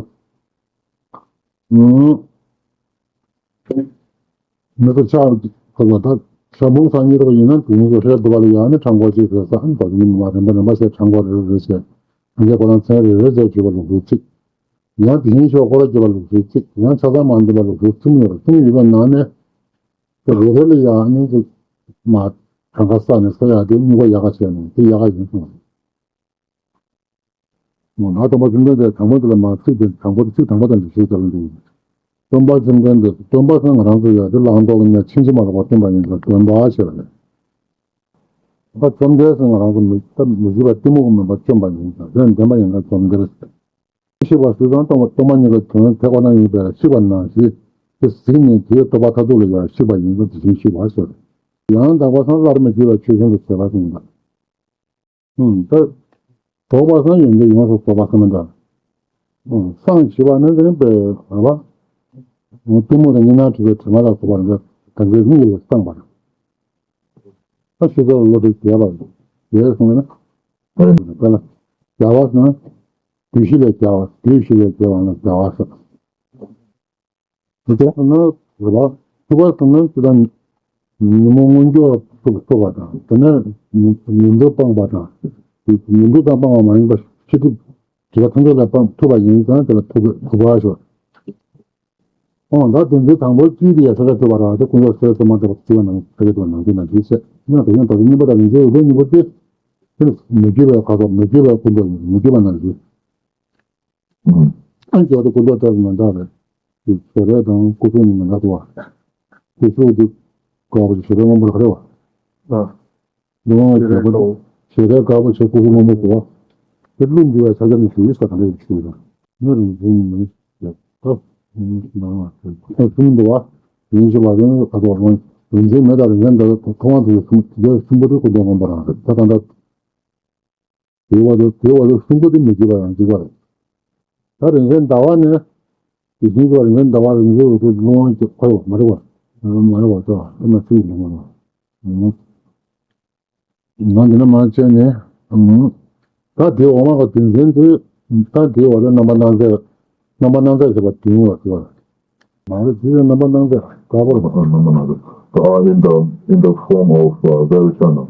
མི་ཚོ་ཕྱག་ཁོ་ལ་ད་ཕྱག་མང་ཚར་གཉིས་པ་ཡིན་ན་དེ་མིང་རོ་ཤར་དུ་བ་ལ་ཡང་ནི་གྲངས་འབོར་གཅིག་རེ་བསགས། ཨ་ནི་ད་དེ་ནི་མ་རིམ་པ་རིམ་པ་བྱས་གྲངས་འབོར་རེ་རེ་བྱས། སངས་རྒྱས་ཁོ་རང་མཚན་རེ་རེ་བྱས་བརྗོད་པ་ལུགས་སྲོལ་གཅིག་ཡང་དེ་བཞིན་གཤེགས་པ་སྐོར་ར་བརྗོད་པ་ལུགས་སྲོལ་གཅིག་ཡང་ཆ་ཚང་མ་འདུས་པ་ལུགས་སྲོལ་གསུམ་ཡོད་རེད། གསུམ་ཡོད་པའི་ནང་ནས་དེ་རེ་རེ་ལ་ཡང་ནི་དེ་མ་གང་ག་ས་ནས་ས་ཡ་དེ་གཉིས་པ་ཡག་ག་བྱས་ནས་དེ་ཡག་ག་ཡིན་སོང་། ང་སྟོན་པ་བཅོམ་ལྡན་འདས་དང་པོ་དེ་ལ་མ་ཚིག་དེ་དང་པོ་དེ་ཚིག་དང་པོ་དང་དེ་ཤེས་བྱ་ལ་འདུག་སྟོན་པ་བཅོམ་ལྡན་འདས་སྟོན་པ་ས་ང་རང་ཚོ་ཡ་དེ་བླང་དོར་ལ་ཉ་ཕྱིན་ཅི་མ་ལོག་པ་སྟོན་པ་ཡིན་ལ་སྟོན་པ་ཞེས་པ་རེད། བཅོམ་ལྡན་ས་ང་རང་ཚོ་མི་ལྟ་མི་བྱེད་པ་གཏི་མུག་མེད་པ་བཅོམ་པ་ཡིན་ཙང་དོན་བདེན་པ་ཡིན་ལ་བཅོམ་ལྡན་ཞིག་པ་སུ་དང་སྟོང་པ་སྟོང་པ་ཉིད་ཀྱི་དོན་ཐེག་པ་ན་ཡིན་པས་ཞིག་པ་ནང་བཞིན་དེ་གཟིགས་ནས་དེའི་རྟོགས་པ་མཐར་ཐུག་ལ་ཡང་ཞིག་པ་ཡིན་ཙང་དེ་བཞིན་ཞིག་པ་ཟེར། ཡང་དག་པ་སང་སླར་མི་བྱེད་པའི་ཆོས་ཅན་དུ་བྱེད་པ་ཟིན་པ། ད་རྟོགས་པ་སང་ཡོན་ཏན་ཡོངས་སུ་རྫོགས་པ་ཟེར་མི་འདྲ། སང་ཞིག་པ་ནི་དེ་ནི་པའི་བ། གཏི་མུག་དང་གཉིས་སྣང་འཁྲུལ་པའི་དྲི་མ་ལ་སོགས་པ་ལ་གང་གི་གཉིས་ལ་སངས་པ་རེད། ད་ཤི་ཚོར་བློ་གྲོས་རྒྱས་པ་རེད་གསུངས་ན། དཔེར་ན་རྒྱལ་བ་ཟེར་ན། དུས་བཞི་ལས་རྒྱལ་བ་དུས་བཞི་ལས་རྒྱལ་བ་ལ་རྒྱལ་བ་ཟེར། དེ་ལྟར་ན་རེད་པ། ཐུབ་པ་ཟེར་ན་ཅི་ལྟར་ཉོན་མོངས་མངོན་གྱུར་ཐུབ་ཐུབ་པ་དང་དེ་ནས་ཉོན་དྲུག་སྤངས་པ་དང་། ཉོན་དྲུག་དང་སྤངས་པ་མ་ཡིན་པ་ཤེས་ཐུབ། དེ་ལ་ཐམས་ཅད་ལ་སྤངས་ཐུབ་པ་ཡིན་ཙང་དེ་ལ་ཐུབ་ཐུབ་པ་ཞུ། ཨོ་ད་དེ་ཚོའི་དང་པོ་གཅིག་དེ་ཡ་ས་ཆ་ཐུབ་པ་ར་དེ་ཀུན་རྫོབ་སེལ་སེལ་མ་ཐུབ་པ་གཅིག་པ་ནང་ས་ཆ་ཐུབ་པ་ནང་དུ་ན་དེ་ཚེ་ཡང་དེ་ཡང་ད་གཉིས་པ་དང་རིགས་འཛིན་འོད་གཉིས་པོ་དེ། དེ་མི་བསྐྱོད་པའི་ཁ་དོག་མི་བསྐྱོད་པའི་ཀུན་རྫོབ་མི་བསྐྱོད་པ་ནང་དུ། ཨ་ནི་ཇོ་དེ་ཀུན་རྫོབ་ལྟར་མི་འདྲ་བས། ཞེས་རེ་དང་སྐུ་གསུང་མི་འདྲ་བ། སྐུ་གསུང་དེ་དཀར་པོ་ཞེས་རེ་སྔོན་པོ་ལ་ག་རེ་བ། ལོང་བ་ཞེས་པ་ཞེས་རེ་དཀར་པོ་ཞེས་སྐུ་གསུང་སྔོན་པོ་ཟེར་བ། དེ་ཀླུ་འདུལ་བའི་ཕྱག་རྒྱ་ནི་ཞུ་ཡིས་པ་ག་འདྲ་ཞུ་ཡིན་ན། མི་རིགས་འཛིན་མི་རིགས་ཀྱི་སྐབས་ནང་ལ་ཐེག་པ་གསུམ་འདུལ་བ། རིན་ཆེན་བ་རིན་ཁ་དོག་རང་རིན་ཆེན་མེ་དང་རིན་ཆེན་འདྲ་ཐོག་མ་དེ་གསུམ་དེ་གསུམ་པོ་དེ་སྐུ་མདོག་སྔོན་པོ་རང་རེད་ད་ད་ལྟ། དེ་བ་དེ་དེ་བ་དེ་གསུམ་པོ་དེ་མི་བསྐྱོད་པ་ཡང་འཇིག་པ་རེད། ད་རིན་ཆེན་ཟླ་བ་ནི། དེ་བཞིན་དུ་རིན་ཆེན་ཟླ་བ་རིན་ཆེན་འོད་དུ་ལོང་བ་གཅིག་ཁོ་ཡོད་མ་རེད་བ། མ་རེད་བ་ཙོ་ཨ་མ་ཚུལ་ལོང་བ། ང་འདི་ན་མ་བྱས་ནས། ད་དེ་འོག་མ་ག་དོན་ཚན་དུ། ད་དེ་འོག་ལ་རྣམ་པར་སྣང་མཛད། རྣམ་པར་སྣང་མཛད་ཟེར་བ་དོན་འོག་ཟེར་བ། མ་རེད་དེ་རྣམ་པར་སྣང་མཛད་དཀར་པོ་རེད། རྣམ་པར་སྣང་མཛད། They are in the, in the form of, uh, Vairocana.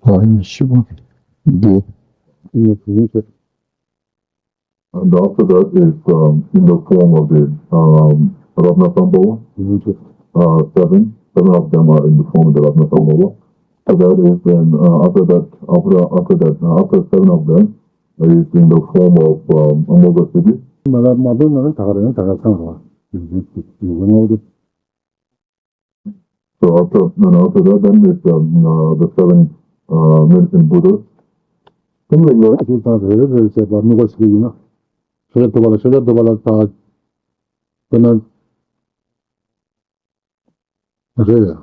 ཨ་ཡིན་ཤི་བ་འདི། ཨ་ཡིན་ཤི་བ། And after that is, um, in the form of the, um, Ratna Sambhava. Uh, seven, seven of them are in the form of the Ratna Sambhava. So that is when, uh, after that, after, after that, uh, after seven of them is in the form of, um, Amoghasiddhi. མ་ལ་མ་བཏོན་ན་ད་ག་རེ་ད་ག་ཚང་བ། So after, and after that, then it's, um, uh, the seven, uh, medicine Buddhas. Then the Lord དེ་དང་རེ་རེ་རེ་བྱས་པ་དམིགས་པ་ཞིག་ཡིན་ན། ཤེས་རབ་ཐོབ་པ་ལ་ཤེས་རབ་ཐོབ་པ་ལ་ད། དེ་ན། རེད།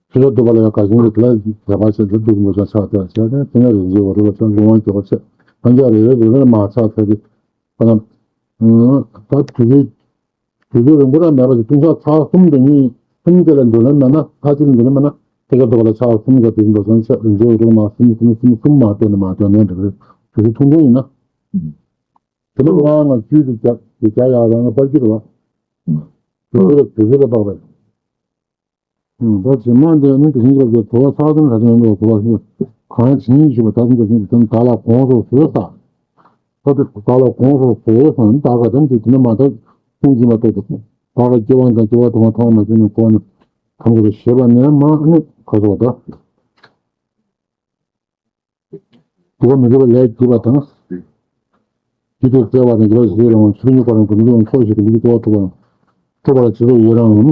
ཤེས་རབ་ཐོབ་པ་ལ་ཡང་ག་ཞིང་གི་དེ་ལ་མཛད་པ་བྱས་ཏེ་སྡུག་མོ་ཆ་ཆགས་ཏེ་བྱས་ཏེ་དེ་ནས་རིགས་འཛིན་འོད་རིས་པ་ཚོ་ལུང་བ་མགྱོགས་པ་བྱས་ཐམས་ཅད་རེ་རེ་རེ་རེ་མ་ཆགས་ཚར་ཏེ། ད་ད་དུས་ཚོད། དུས་ཚོད་རིང་པོ་རང་མེད་པ་ཞིག་ལྟུང་བཤགས་ཚར་གསུམ་དང་གཉིས་གསུམ་དེ་ལ་འདོན་ལན་མེད་ན། ཁ་ཅིག་ལ་འདོན་ལན་མེད་ན་ཐད་ཀར་དུ་བ་ལ་ཕྱག་གསུམ་ག་དུས་འགྲོ་སོང་ཆེད་རིན་ཆེན་འོད་སྒྲོལ་མ་གསུམ་གསུམ་གསུམ་མ་བཏོན་ནས་མ་བཏོན་ནས་འགྲིག་རེད། དུས་ཚོད་ཐུང་ཐུང་ཡིན་ན། དེ་ནས་ང་ང་བཅུད་དུ་བྱ་དུ་བྱ་ཡག་རང་ལ་པར་གྱི་རེད་བ། དུས་ཚོད་ལ་དུས་ཚོད་ལ་དཔག་པས། ད་ཇེ་མང་དེ་ནི་དེ་བཞིན་གྱི་རབ་ཏུ་བ་ས་དང་ར་ཅན་དུ་གོ་བ་ཞིག་གང་ཇི་སྙེད་ཞུས་པ་ད་དུང་ཇི་སྙེད་དུ་བདག་ལ་དགོངས་སོ་ཟེར་ས། ད་དེ་བདག་ལ་དགོངས་སོ་ཟེར་སོང་ནི་བདག་ག་དམ་དུ་དེ་ནས་མ་ད་ཀུན་གྱིས་མ་གཏོགས་ཏེ། བདག་ག་སྐྱེ་བ་དང་སྐྱེ་བ་དང་མཐོང་མ་ཤེས་ནས་གོ་ནས་ཐམས་ཅད་ལ་ཞེས་པ་ནས་མ་ནི་ག་སོགས་ད། དུ་བ་མི་དགེ་བ་ལས་གྱུར་པ་དང་། ཇི་ལྟར་བཙལ་བ་དང་འགྱུར་བ་ཞིག་རང་ཚུལ་ཉིད་པ་རང་དུ་མི་འདུག་ཕྱོགས་ཞིག་གི་མི་དགེ་བ་ཐུབ་པ་ཐུབ་པ་ལ་ཇི་ལྟར་ཡི་རང་ངམ།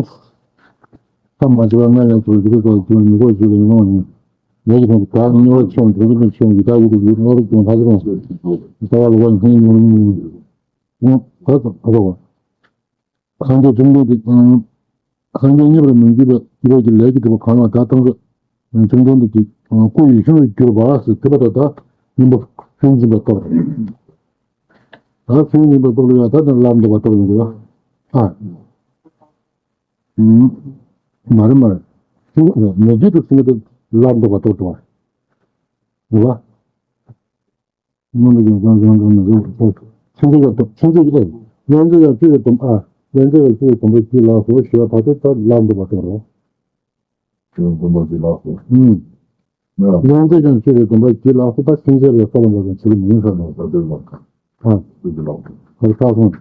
ཐ་མ་ཇི་བ་ལྔ་ཡང་ཇི་བ་ཇི་ལྟར་བཙལ་ཇི་བ་མི་དགོས་ཇི་ལ་ཡི་རང་ངམ། ལས་ཀྱི་དོན་དུ་བདག་ནི་དམྱལ་བར་མཆིའམ་དེ་ཀུན་ཏུ་མཆིའམ་ཡི་དྭགས་ཡུལ་དུ་ཡུལ་ནོར་ཀྱང་ལྷ་ཆོས་རང་ལྟ་བ་ལོག་པ་ཡིན་ཡིན་ཡིན་ཡིན། ད་ད་ད་བ། སངས་རྒྱས་བཅོམ་ལྡན་འདས་ཀྱིས་སངས་རྒྱས་མཉེས་པར་མི་འགྱུར་བའི་རིགས་ཀྱི་ལས་ཀྱི་སྒྲིབ་པ་གང་ལ་བདག་ཐམས་ཅད་བཅོམ་ལྡན་འདས་ཀྱི་སྐུ་ཡིད་བཞིན་དུ་གྱུར་པ་ཟེར་དེ་པ་ད་ལྟ་སྙིང་པོ་ཚུལ་འཛིན་པའི་སྟོབས། ད་ཚུལ་འཛིན་པའི་སྟོབས་ལ་ཡང་ད་ནི་ལམ་འདོད་པ་སྟོབས་ཡིན་འདུག་ཨ། མ་རེད་མ་རེད། མི་འགྱུར་དུ་སེམས་ཀྱི་ལམ་འདོད་པ་སྟོབས་འདུག་ཨ། རེད་བ། སྔོན་དུ་ཡང་ཡང་ཡང་ཡང་ཡང་ཡང་ཆུང་ཆུང་ཡང་སྟོབས་ཆུང་ཆུང་ཡང་ཡང་ཡང་ཆུང་ཡང་སྟོབས་ཨ། ཡང་ཆུང་ཡང་ཆུང་ཡང་སྟོབས་ཀྱི་ལག་སོ་ཞེས་པ་ད་ལྟ་ལམ་འདོད་པ་སྟོབས་རོ། ཆུང་སྟོབས་ཀྱི་ལག་སོ། ཨུམ། ཡང་ཆུང་ཡང་ཆུང་ཡང་སྟོབས་ཀྱི་ལག་སོ་ད་ཆུང་ཆུང་ཡང་སྟོབས་ལ་ཡང་ཆུང་མིན་ས་ནོ་ད་ལྟ་ལག་ཨ། ཆུང་ཆུང་ལག་སོ། ད་ལྟ་སོང་།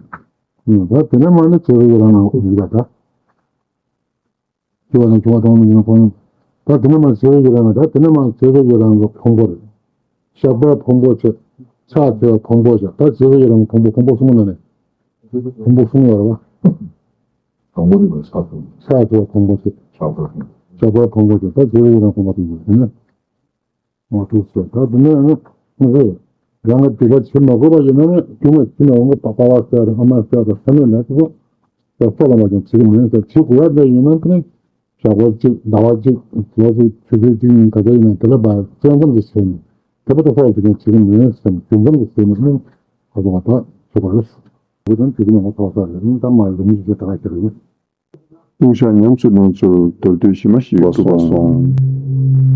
ཨུམ་ད་དེ་ནས་མ་ནི་ཆུང་ཡང་རང་ནང་ཡིན་པ་ད། སྐྱེ་བ་དང་བྱུང་བ་དང་མི་འབྱུང་བ་གང་། ད་དེ་ནས་མ་བྱེ་བའི་ཡི་རང་ད་དེ་ནས་མ་བྱེ་བའི་ཡི་རང་གི་ཕུང་པོ་རེད། ཞགས་པའི་ཕུང་པོ་ཆེ། ཕྱག་འཚལ་བའི་ཕུང་པོ་ཆེ། ད་བྱེ་བའི་ཡི་རང་གི་ཕུང་པོ་ཕུང་པོ་གསུམ་ནང་ནས། ཕུང་པོ་གསུམ་ཡོད་རེད་བ། དང་པོ་དེ་ཕྱག་འཚལ། ཕྱག་འཚལ་བའི་ཕུང་པོ་ཆེ། ཞགས་པའི་ཕུང་པོ་ཆེ། ད་བྱེ་བའི་ཡི་རང་ཕུང་པོ་དེ་ཡོད་དེ་ནས། ང་ཐུགས་སོ་ད་དེ་ནས་ཨ་ནི་ངས་རང་གི་སྡིག་པ་བྱེད་མ་དགོས་པ་ཡིན་ན་ནི་རྒྱུ་མ་བྱེད་ན་འོང་གི་པ་པ་བ་ཟེར་དང་ཨ་མ་ཟེར་དང་ས་ནས་ནས་ཚོ་ཡང་སོ་ལ་མ་ཀྱང་བྱེད་ཀྱི་མིན་ཟེར་བྱེད་དགོས་ཡ་འདྲ་ཡིན་ན་ནི་ཞག་པོ་གཅིག་ཟླ་བ་གཅིག་ལོ་གཅིག་ཆུ་ཚོད་གཅིག་ཡིན་ག་ཚོད་ཡིན་ན་དེ་ལ་བ་བཙན་ཙམ་གྱིས་བྱེད་ནས་དེ་པ་ད་སོ་ལ་དེ་ཀྱང་བྱེད་ཀྱི་མིན་ཟེར་ནས་རྒྱུ་མཚན་གྱིས་བྱེད་ནས་ནི་ཁ་ཚོ་བ་ད་ཆོག་པ་རེད། དེ་ཀྱང་བྱེད་ཀྱི་མིན་ང་ཚོ་ས་རེད་ནི་ད་མ་རེད་མི་ཞིག་བྱེད་ད་ག་ཁྱེར་རེད། ལྟུང་བཤགས་ཉམས་སུ་ལེན་ཚུལ་མདོར་བསྡུས་ཞིབ་མ་ཞིག་ཐུབ་པ་སོང་།